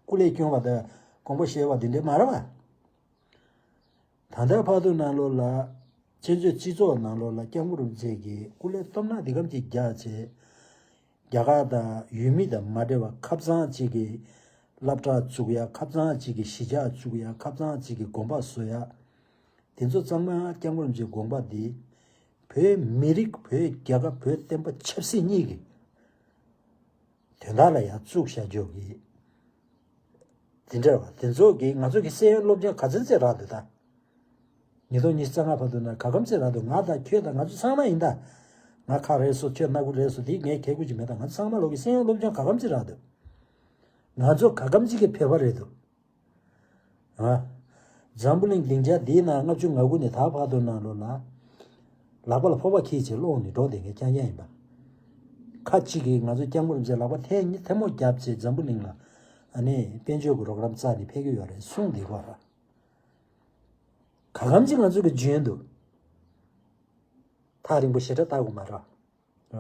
སྐུ་ལས་བསྐྱོན་པ་དང་དགོངས་པ་བཞེས་པ་འདི་འདྲ་མ་རེད་པ། ད་ལྟའི་བར་དུ་ནང་ལོགས་ལ། ཕྱི་ཕྱོགས་སྤྱི་ཚོགས་ནང་ལོགས་ལ་སྐྱབས་མགོན་རིན་པོ་ཆེ་གིས་སྐུ་ལས་སྟོབས་ན་འདི་གམ་གྱི་རྒྱ་ཆེ། རྒྱ་གར་དང་ཡུལ་མི་དང་མ་འབྲེལ་བ། ཁབ་ཚང་གཅིག་གི་སློབ་གྲྭ་བཙུགས་ཡ། ཁབ་ཚང་གཅིག་གི་གཞིས་ཆགས་བཙུགས་ཡ། ཁབ་ཚང་གཅིག་གི་དགོན་པ་བཟོ་ཡ། དེ་ཚོ་ཚང་མ་སྐྱབས་མགོན་རིན་པོ་ཆེའི་དགོངས་པ་འདི། བོད་མི་རིགས། བོད་རྒྱལ་ཁབ། བོད་བསྟན་པ་ཆབ་སྲིད་གཉིས་ཀྱི་དོན་དག་ལ་ཡང་བཙུགས་བཞག་རྒྱུ་གི། དེ་འདྲ་བ་དེ་ཚོ་གིས་ང་ཚོ་གི་ཤེས་ཡོན་སློབ་སྦྱོང་ག་ཚོད་ཙམ་རག་འདུག་ད། ཉིས་སྟོང་ཉི་ཤུ་རྩ་ལྔ་བར་དུ་ན་ག་གམ་ཙམ་རག་འདུག་ང་དང་ཁྱོད་དང་ང་ཚོ་ཚང་མ་ཡིན་ད། ང་ཁ་རེད་སོ། ཁྱོད་སྣ་ཁུག་རེད་སོ། དེ་ངས་ཁེ་ཁུ་ཅིག་མེད་ད། ང་ཚོ་ཚང་མ་ལོག་གི་ཤེས་ཡོན་སློབ་སྦྱོང་ག་གམ་ཙམ་རག་འདུག་ང་ཚོ་ག་གམ་ཅིག་གི་ཕལ་པ་རེད་འདུག་ཨ། འཛམ་བུ་གླིང་སྡིངས་ཆ་འདིའི་ནང་ལྔ་བཅུ་ང་དགུ་ནས་ད་བར་དུ་ནང་ལོགས་ལ། ལག་པ་ལ་ཕོར་པ་འཁྱེར་བྱས་སློང་ནས་འགྲོ་བསྡད་མཁན་རྐྱང་རྐྱང་ཡིན་པ། ཁ་ཅིག་གིས་ང་ཚོ་སྐྱབས་མགོན་རིན་པོ་ཆེ་ལག་པ་ཐལ་ཐལ་མོ་བརྒྱབ་བྱས་འཛམ་བུ་གླིང་ལ། ཨ་ནི་དཔལ་འབྱོར་གྱི་རོགས་རམ་རྩ་ནས་ཕེབས་ཀྱི་ཡོད་རེད་གསུངས་བསྡད་ཀྱི་ཡོད་རེད། ག་གམ་ཅིག་ང་ཚོ་གི་འཇོན་འདུག་ཐག་རིང་པོ་ཞེ་དྲག་བལྟ་དགོས་མ་རེད། རེད་བ།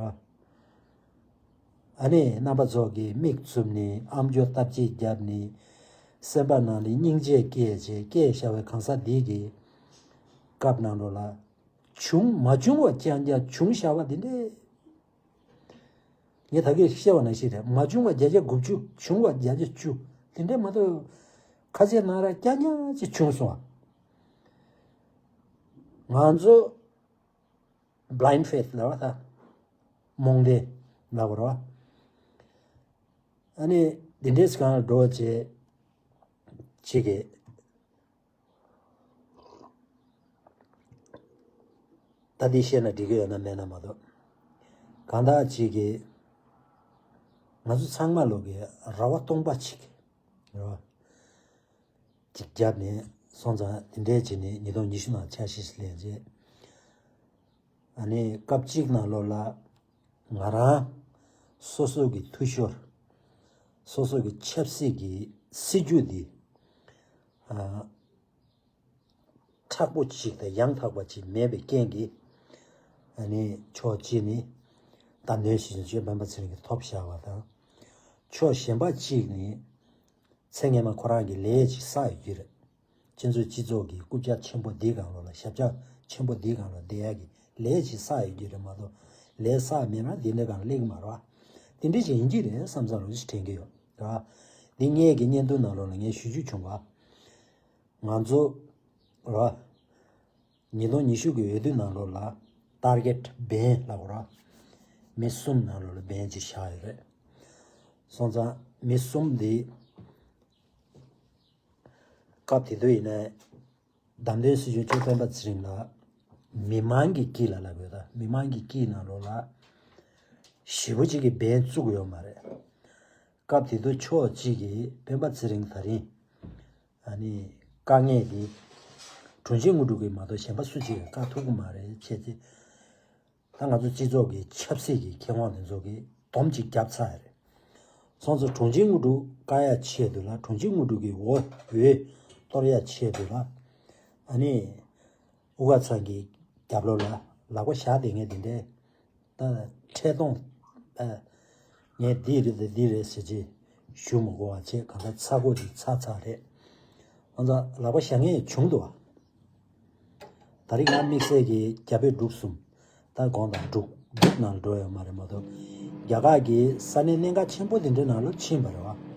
ཨ་ནི་རྣམ་པ་ཚོ་གིས་མིག་བཙུམ་ནས་ཨམ་ཅོག་ལྟ་བྱེད་བརྒྱབ་ནས། སེམས་པ་ནང་ནས་སྙིང་རྗེ་སྐྱེས་བྱས། སྐྱེས་བཞག་པའི་གང་ཟག་འདི་གི་སྐབས་ནང་ལོགས་ལ། བྱུང་མ་བྱུང་བ་རྐྱང་རྐྱང་བྱུང་བཞག་པ་འདི་འདྲས། ངས་ད་གིན་བཤད་པ་ནང་བཞིན་རེད། མ་བྱུང་བ་བརྒྱ་ཆ་དགུ་བཅུ། བྱུང་བ་བརྒྱ་ཆ་བཅུ། དེ་འདྲས་མ་གཏོགས་ཁ་ཤས་ནང་ར་རྐྱང་རྐྱང་ཅིག་བྱུང་སོང་བ། ང་ཚོ་blind faith ལབ་པ་ད། རྨོངས་དད་ལབ་དགོས་རེད་བ། ཨ་ནི་འདི་འདྲའི་སྒང་ལ་འགྲོ་བྱེད་ཅིག་གིས། ད་འདི་བཤད་ན་འགྲིག་གི་ཡོད་ན་མེད་ན་མ་གཏོགས། གང་ལྟར་ཅིག་གིས་ང་ཚོ་ཚང་མ་ལོག་གི་ར་བ་སྟོང་པ་ཅིག་རེད་བ། ཅིག་བརྒྱབ་ནས་སོང་ཙང་། དེ་འདྲས་བྱས་ནས་ཉིས་སྟོང་ཉི་ཤུ་ནང་འཆར་གཞི་ཞིག་ལེན་རྗེས། ཨ་ནི་སྐབས་གཅིག་ནང་ལོགས་ལ་ང་རང་སོ་སོ་གི་འཐུས་ཤོར། སོ་སོ་གི་ཆབ་སྲིད་ཀྱི་སྲིད་ཇུས་འདི། ཨ། མཁྲེགས་པོ་ཅིག་དང་ཡང་དག་པ་ཅིག་མེད་པའི་རྐྱེན་གྱིས། ཨ་ནི་ཕྱོགས་གཅིག་ནས་བདམས་ཐོན་སྲིད་སྐྱོང་མཆོག་སྤེན་པ་ཚེ་རིང་གིས་ཐོབ་བཞག་པ་དང་། ཕྱོགས་གཞན་པ་གཅིག་ནས་ཚེ་སྔོན་མ་ཁོ་རང་གིས་ལས་ཅིག་བསགས་ཡོད་ཀྱི་རེད། ཁྱེད་ཚོའི་སྤྱི་ཚོགས་ཀྱི་རྐུབ་བཀྱག་ཆེན་པོ་འདིའི་སྒང་ལོགས་ལ། ཞབས་བཀྱག་ཆེན་པོ་འདིའི་སྒང་ལ་བསྡད་ཡག་གི་ལས་ཅིག་བསགས་ཡོད་ཀྱི་རེད་མ་གཏོགས། ལས་བསགས་མེད་ན་འདི་འདྲའི་སྒང་སླེབས་ཀྱི་མ་རེད་བ། དེ་འདྲ་ཞིག་ཡིན་གྱི་རེད་བསམ་བསམ་རང་ཅིག་དྲན་གྱི་ཡོད་རེད་བ། འདི་ངེད་ཀྱི་བརྙན་ཐུང་ནང་ལོགས་ལ་ངས་ཞུ་རྒྱུ་བྱུང་བ། ང་ཚོ་ར། ཉིས་སྟོང་ཉི་ཤུ་གི་འོས་བསྡུ་ནང་ལོགས་ལ་target ban ལབ་དགོས་ར། མི་གསུམ་ནང་ལོགས་ལ་ban ཅིག་བཞག་ཡོད་རེད། སོང་ཙང་མི་གསུམ་འདི། སྐབས་དེ་དུས་ཡིན་ན་བདམས་ཐོན་སྲིད་སྐྱོང་མཆོག་སྤེན་པ་ཚེ་རིང་ལ་མི་མང་གི་དཀྱིལ་ལ་ལབ་དགོས་ད། མི་མང་གི་དཀྱིལ་ནང་ལོགས་ལ་ཞེ་པོ་ཅིག་གིས་འབེན་བཙུགས་ཡོད་མ་རེད། སྐབས་དེ་དུས་ཕྱོགས་གཅིག་གིས་སྤེན་པ་ཚེ་རིང་ད་རིང་ཨ་ནི་དཀའ་ངལ་དེ་དྲུང་ཆེ་དངོས་གྲུབ་ཀྱིས་མ་གཏོགས་གཞན་པ་སུ་གཅིག་གིས་བཀག་ཐུབ་ཀྱི་མ་རེད་བྱས་ཏེ། ད་ང་ཚོ་སྤྱི་ཚོགས་ཀྱི་ཆབ་སྲིད་ཀྱི་མཁས་དབང་དེ་ཚོ་གིས་སྡོམ་གཅིག་བརྒྱབ་ཚར་རེད། སོང་ཙང་དྲུང་ཆེ་དངོས་གྲུབ་བཀག་ཡ་ཆེད་དུ་ལ། དྲུང་ཆེ་དངོས་གྲུབ་ཀྱི་འོས་འོས་ གཏོར་ཡ་ཆེད་དུ་ལ། ཨ་ནི་དབུ་དཀར་ཚང་གི་རྒྱབ་ལོགས་ལ་ལག་པ་བཞག་བསྡད་མཁན་དེ་འདྲས། ད་འཕྲལ་གཏོང་ཨ། ངས་འདི་རེད་དེ་འདི་རེད་ཟེར་ཅིག་ཞུ་མི་དགོས་པ་བྱས། གང་ལྟར་ཚ་སྒོ་འདི་ཚ་ཚ་རེད། ང་ཚོ་ལག་པ་བཞག་མཁན་བྱུང་འདུག་བ། ད་རིང་ང་དམིགས་བསལ་གྱི་རྒྱ་བོད་འབྲུག་གསུམ། ད་དགོངས་དག་འབྲུག་འབྲུག་ནང་འགྲོ་ཡོད་མ་རེད་མ་གཏོགས། རྒྱ་གར་གྱི་ས་གནས་གནད་འགག་ཆེན་པོ་དེ་འདྲའི་ནང་ལ་ཕྱིན་པ་རེད་བ།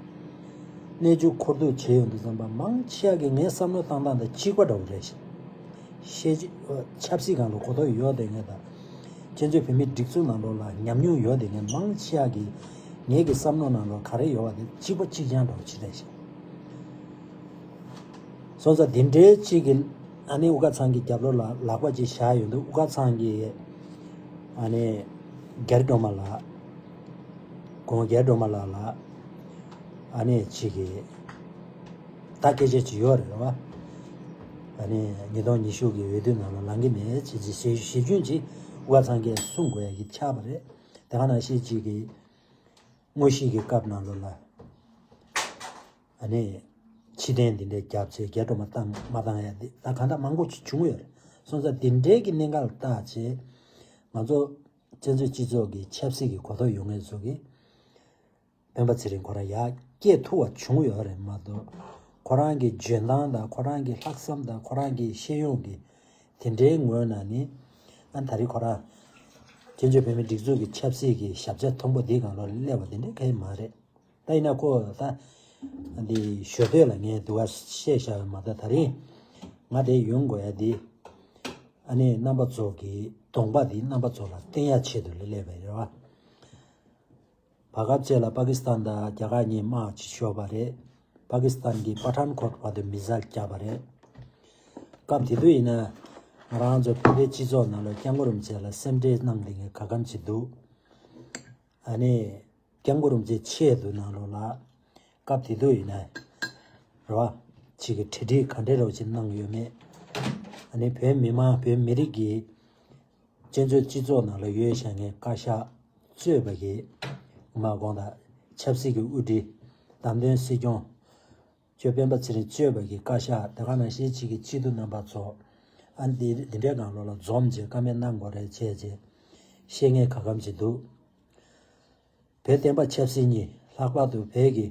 གནས་ཆུང་འཁོར་སྡུད་བྱས་ཡོང་དུས་ཙམ་པ་མང་ཆེ་བ་གིས་ངའི་བསམ་བློ་བཏང་སྟངས་དང་གཅིག་པ་འདྲ་བོ་རེད་ཤག་ཤེས་ཆ་ཆབ་སྲིད་སྒང་ལ་གོ་རྟོགས་ཡོད་བསྡད་མཁན་དང་། བཙན་བྱོལ་བོད་མིའི་སྒྲིག་འཛུགས་ནང་ལོགས་ལ་ཉམས་མྱོང་ཡོད་བསྡད་མཁན་མང་ཆེ་བ་གིས་ངའི་གི་བསམ་བློ་ནང་ལོགས་ག་རེ་ཡོད་པ་དེ་གཅིག་པ་གཅིག་རྐྱང་འདྲ་བོ་ཅིག་རེད་ཤག་སོང་ཙང་དེ་འདྲའི་གཅིག་གི་ཨ་ནི་དབུ་དཀར་ཚང་གི་རྒྱབ་ལོགས་ལ་ལག་པ་ཅིག་བཞག་ཡོང་དུས། དབུ་དཀར་ཚང་གི་ཨ་ནི་རྒྱ་རི་སྒྲོལ་མ་ལགས། དགོངས་རྒྱ་རི་སྒྲོལ་མ་ལགས་ལ་ཨ་ནི་གཅིག་གི་ད་སྐད་ཆ་ཅིག་ཡོད་རེད་བ། ཨ་ནི་ཉིས་སྟོང་ཉི་ཤུ་གི་འོས་བསྡུ་ནང་ལ་ལངས་ཀྱི་མེད་ཅེས་ཅིག་ཞེ་ཞེ་བཅུན་ཅིག་དབུ་དཀར་ཚང་གིས་གསུང་དགོས་ཡ་གི་ཆགས་པ་རེད། དེ་ག་ནང་བཞིན་གཅིག་གི་དངོས་གཞི་གི་སྐབས་ནང་ལོགས་ལ་ཨ་ནི་ཕྱི་རྟེན་འདི་འདྲའི་རྒྱབ་བྱས་རྒྱ་སྒྲོལ་མ་བཏང་མ་བཏང་ཡ་འདི་ད་གང་ལྟར་མང་པོ་ཅིག་བྱུང་ཡོད་རེད། སོང་ཙང་འདི་འདྲའི་གི་གནད་འགག་ལ་བརྟག་བྱས། ང་ཚོ་བཙན་བྱོལ་སྤྱི་ཚོགས་ཀྱི་ཆབ་སྲིད་ཀྱི་གོ་རྟོགས་ཡོད་མཁན་ཚོ་གིས་སྤེན་པ་ཚེ་རིང་ཁོ་རང་ཡར་སྐྱེས་ཐུབ་པ་བྱུང་ཡོད་རེད་མ་གཏོགས། ཁོ་རང་གི་འཇོན་ཐང་དང་ཁོ་རང་གི་ལྷག་བསམ་དང་ཁོ་རང་གི་ཤེས་ཡོན་གྱི་དེ་འདྲའི་ངོས་ནས་ནི། ཨ་ད་རེས་ཁོ་རང་བཙན་བྱོལ་བོད་མིའི་སྒྲིག་འཛུགས་ཀྱི་ཆབ་སྲིད་ཀྱི་ཞབས་ཆ་མཐོན་པོ་འདིའི་སྒང་ལོགས་ལ་སླེབས་པ་དེ་འདྲའི་གང་ཡང་མ་རེད། ད་ཡིན་ན་ཁོ་ད་འདི་ཞོ་སྟོད་ལ་ངས་སྡུག་ག་བཤད་བཞག་ཡོད་མ་རེད། ད་རིང་ང་དེ་ཡོང་དགོས་ཡ་འདི་ཨ་ནི་རྣམ་པ་ཚོ་གི་གདོང་པ་འདི་རྣམ་པ་ཚོ་ལ་བསྟན་ཡ་ཆེད་དུ་ལ་སླེབས་པ་རེད་བ། བར་སྐབས་གཅིག་ལ་པ་ཀི་སི་ཐན་དང་རྒྱ་གར་གཉིས་དམག་ཅིག་ཤོར་བ་རེད། པ་ཀི་སི་ཐན་གྱིས་པ་ཐན་ཁོཊ་བར་དུ་མི་སེལ་བརྒྱབ་པ་རེད། སྐབས་དེ་དུས་ཡིན་ན་ང་རང་ཚོ་བོད་པའི་སྤྱི་ཚོགས་ནང་ལ་སྐྱབས་མགོན་རིན་པོ་ཆེ་ལ་སེམས་ཁྲལ་གནང་བསྡད་མཁན་ག་གམ་ཅིག་འདུག་ཨ་ནི་སྐྱབས་མགོན་རིན་པོ་ཆེའི་ཆེད་དུ་ནང་ལོགས་ལ་སྐབས་དེ་དུས་ཡིན་ན་རེད་བ། ཅིག་གི་གྲ་སྒྲིག་ག་འདྲ་རོགས་ཅིག་གནང་ཡོད་མེད། ཨ་ནི་བོད་མི་མང་བོད་མི་རིགས་ཀྱི་བཙན་བྱོལ་སྤྱི་ཚོགས་ནང་ལ་ཡོད་བཞག་མཁན་བཀའ་ཤག་གཙོས་པ་གི་མ་དགོངས་དག་ཆབ་སྲིད་ཀྱི་དབུ་ཁྲིད། བདམས་ཐོན་སྲིད་སྐྱོང་། ཆོས་སྤེན་པ་ཚེ་རིང་གཙོས་པ་གི་བཀའ་ཤག་དེ་ག་ནང་བཞིན་གཅིག་གི་སྤྱི་འཐུས་རྣམ་པ་ཚོ་ཨ་འདི་འདི་འདྲའི་སྒང་ལོགས་ལ་འཛོམས་བྱས་བཀའ་མོལ་གནང་དགོས་རེད་བྱས་བྱས་བཤད་མཁན་ག་གམ་ཅིག་འདུག་བོད་བསྟན་པ་ཆབ་སྲིད་གཉིས་ལྷག་པར་དུ་བོད་ཀྱི་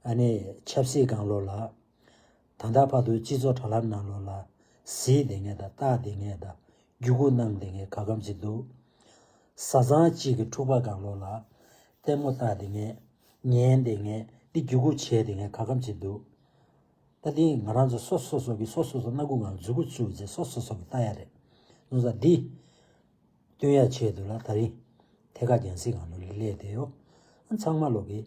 ཨ་ནི་ཆབ་སྲིད་སྒང་ལོགས་ལ། ད་ལྟ་བར་དུ་སྤྱི་ཚོགས་དྲ་ལམ་ནང་ལོགས་ལ་གཟིགས་བསྡད་མཁན་དང་ལྟ་བསྡད་མཁན་དང་བརྒྱུད་སྐུར་གནང་བསྡད་མཁན་ག་གམ་ཅིག་འདུག་བཟའ་ཚང་གཅིག་གི་འཁྲུག་པ་སྒང་ལོགས་ལ་ལྟད་མོ་ལྟ་བསྡད་མཁན། ཉན་བསྡད་མཁན། འདི་བརྒྱུད་སྐུར་བྱས་བསྡད་མཁན་ག་གམ་ཅིག་འདུག་ད་འདི་ང་རང་ཚོ་སོ་སོ་སོ་གི་སོ་སོ་སོ་སྣ་ཁུག་སྒང་ལ་མཛུབ་གུ་བཙུགས་བྱས་སོ་སོ་སོ་གི་ལྟ་ཡ་རེད། ནོར་ས་འདི། སྟོན་ཡ་ཆེད་དུ་ལ་ད་རིང་ཐད་ཀར་རྒྱང་སྲིང་སྒང་ལོགས་ལ་སླེབས་བསྡད་ཡོད། ཨ་ཚང་མ་ལོག་གི་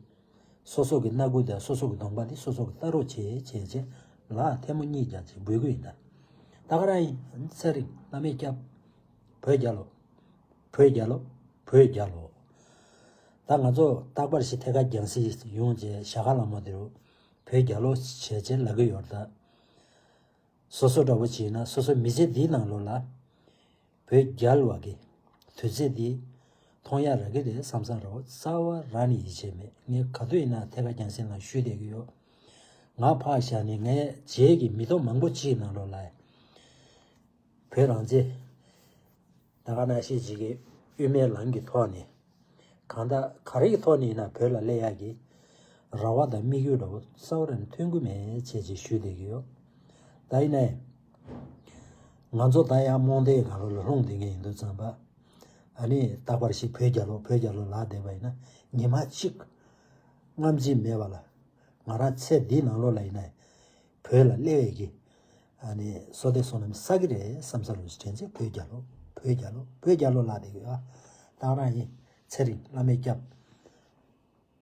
སོ་སོ་གི་སྣ་ཁུག་དང་སོ་སོ་གི་གདོང་པ་འདི་སོ་སོ་གི་ལྟ་རོགས་བྱེད་བྱེད་བྱེད་ལ་ཐལ་མོ་གཉིས་རྒྱག་ཅིག་འབུལ་གི་ཡིན་ད། ད་ག་རང་ཡིན་ཚེ་རིང་བླ་མས་སྐྱབས། བོད་རྒྱལ་ལོ། བོད་རྒྱལ་ལོ། བོད་རྒྱལ་ལོ། ད་ང་ཚོ་རྟག་པར་ཞིག་ཐད་ཀར་རྒྱང་སྲིང་ཡོང་བྱས་ཞྭ་སྒབ་ལ་མོ་དེ་རུ་བོད་རྒྱལ་ལོ་བྱས་བྱས་ལབ་གི་ཡོད་རེད་ད། སོ་སོ་འདྲ་བོ་བྱས་ན་སོ་སོ་མི་ཚེ་འདིའི་ནང་ལོགས་ལ། བོད་རྒྱལ་བ་གི་དུས་ཚོད་འདི་མཐོང་ཡ་རག་གི་རེད་བསམ་བསམ་རོགས་རྩ་བ་རང་ནས་ཡིད་ཆེས་མེད། ངས་ག་དུས་ཡིན་ན་ཐད་ཀར་རྒྱང་སྲིང་ལ་ཞུས་བསྡད་ཀྱི་ཡོད། ང་ཕར་བཞག་ནས་ངའི་རྗེས་ཀྱི་མི་ཐོག་མང་པོ་ཅིག་ནང་ལོགས་ལ་བོད་རང་བཙན་ད་ག་ནང་བཞིན་ཅིག་གི་དབུ་མའི་ལམ་གྱི་ཐོག་ནས་གང་ལྟར་ག་རེ་གི་ཐོག་ནས་ཡིན་ན་བོད་ལ་སླེབས་ཡ་གི་རེ་བ་དང་དམིགས་ཡུལ་འདྲ་བོ་རྩ་བ་རང་ཐོན་གྱི་མེད་ཅེས་ཅིག་ཞུས་བསྡད་ཀྱི་ཡོད། ད་ཡིན་ནའི་ང་ཚོ་ད་ཡང་རྨོངས་དད་ནང་ལོགས་ལ་ལྷུང་བསྡད་མཁན་ཡིན་དུས་ཙམ་པ། ཨ་ནི་རྟག་པར་ཞིག་བོད་རྒྱལ་ལོ་བོད་རྒྱལ་ལོ་ལབ་བསྡད་པ་ཡིན་ན་ཉི་མ་གཅིག་རྔམ་བརྗིད་མེད་པ་ལ་ང་རང་ཚེ་འདིའི་ནང་ལོགས་ལ་ཡིན་ན་བོད་ལ་སླེབས་ཡས་ཀྱི་ཨ་ནི་བསོད་བདེ་བསོད་ནམས་བསགས་ཀྱི་རེད་བསམ་ས་རུ་དྲན་ཚེ་བོད་རྒྱལ་ལོ་བོད་རྒྱལ་ལོ་བོད་རྒྱལ་ལོ་ལབ་བསྡད་ཀྱི་ཡོད། ད་རང་ཡིན་ཚེ་རིང་བླ་མས་སྐྱབས།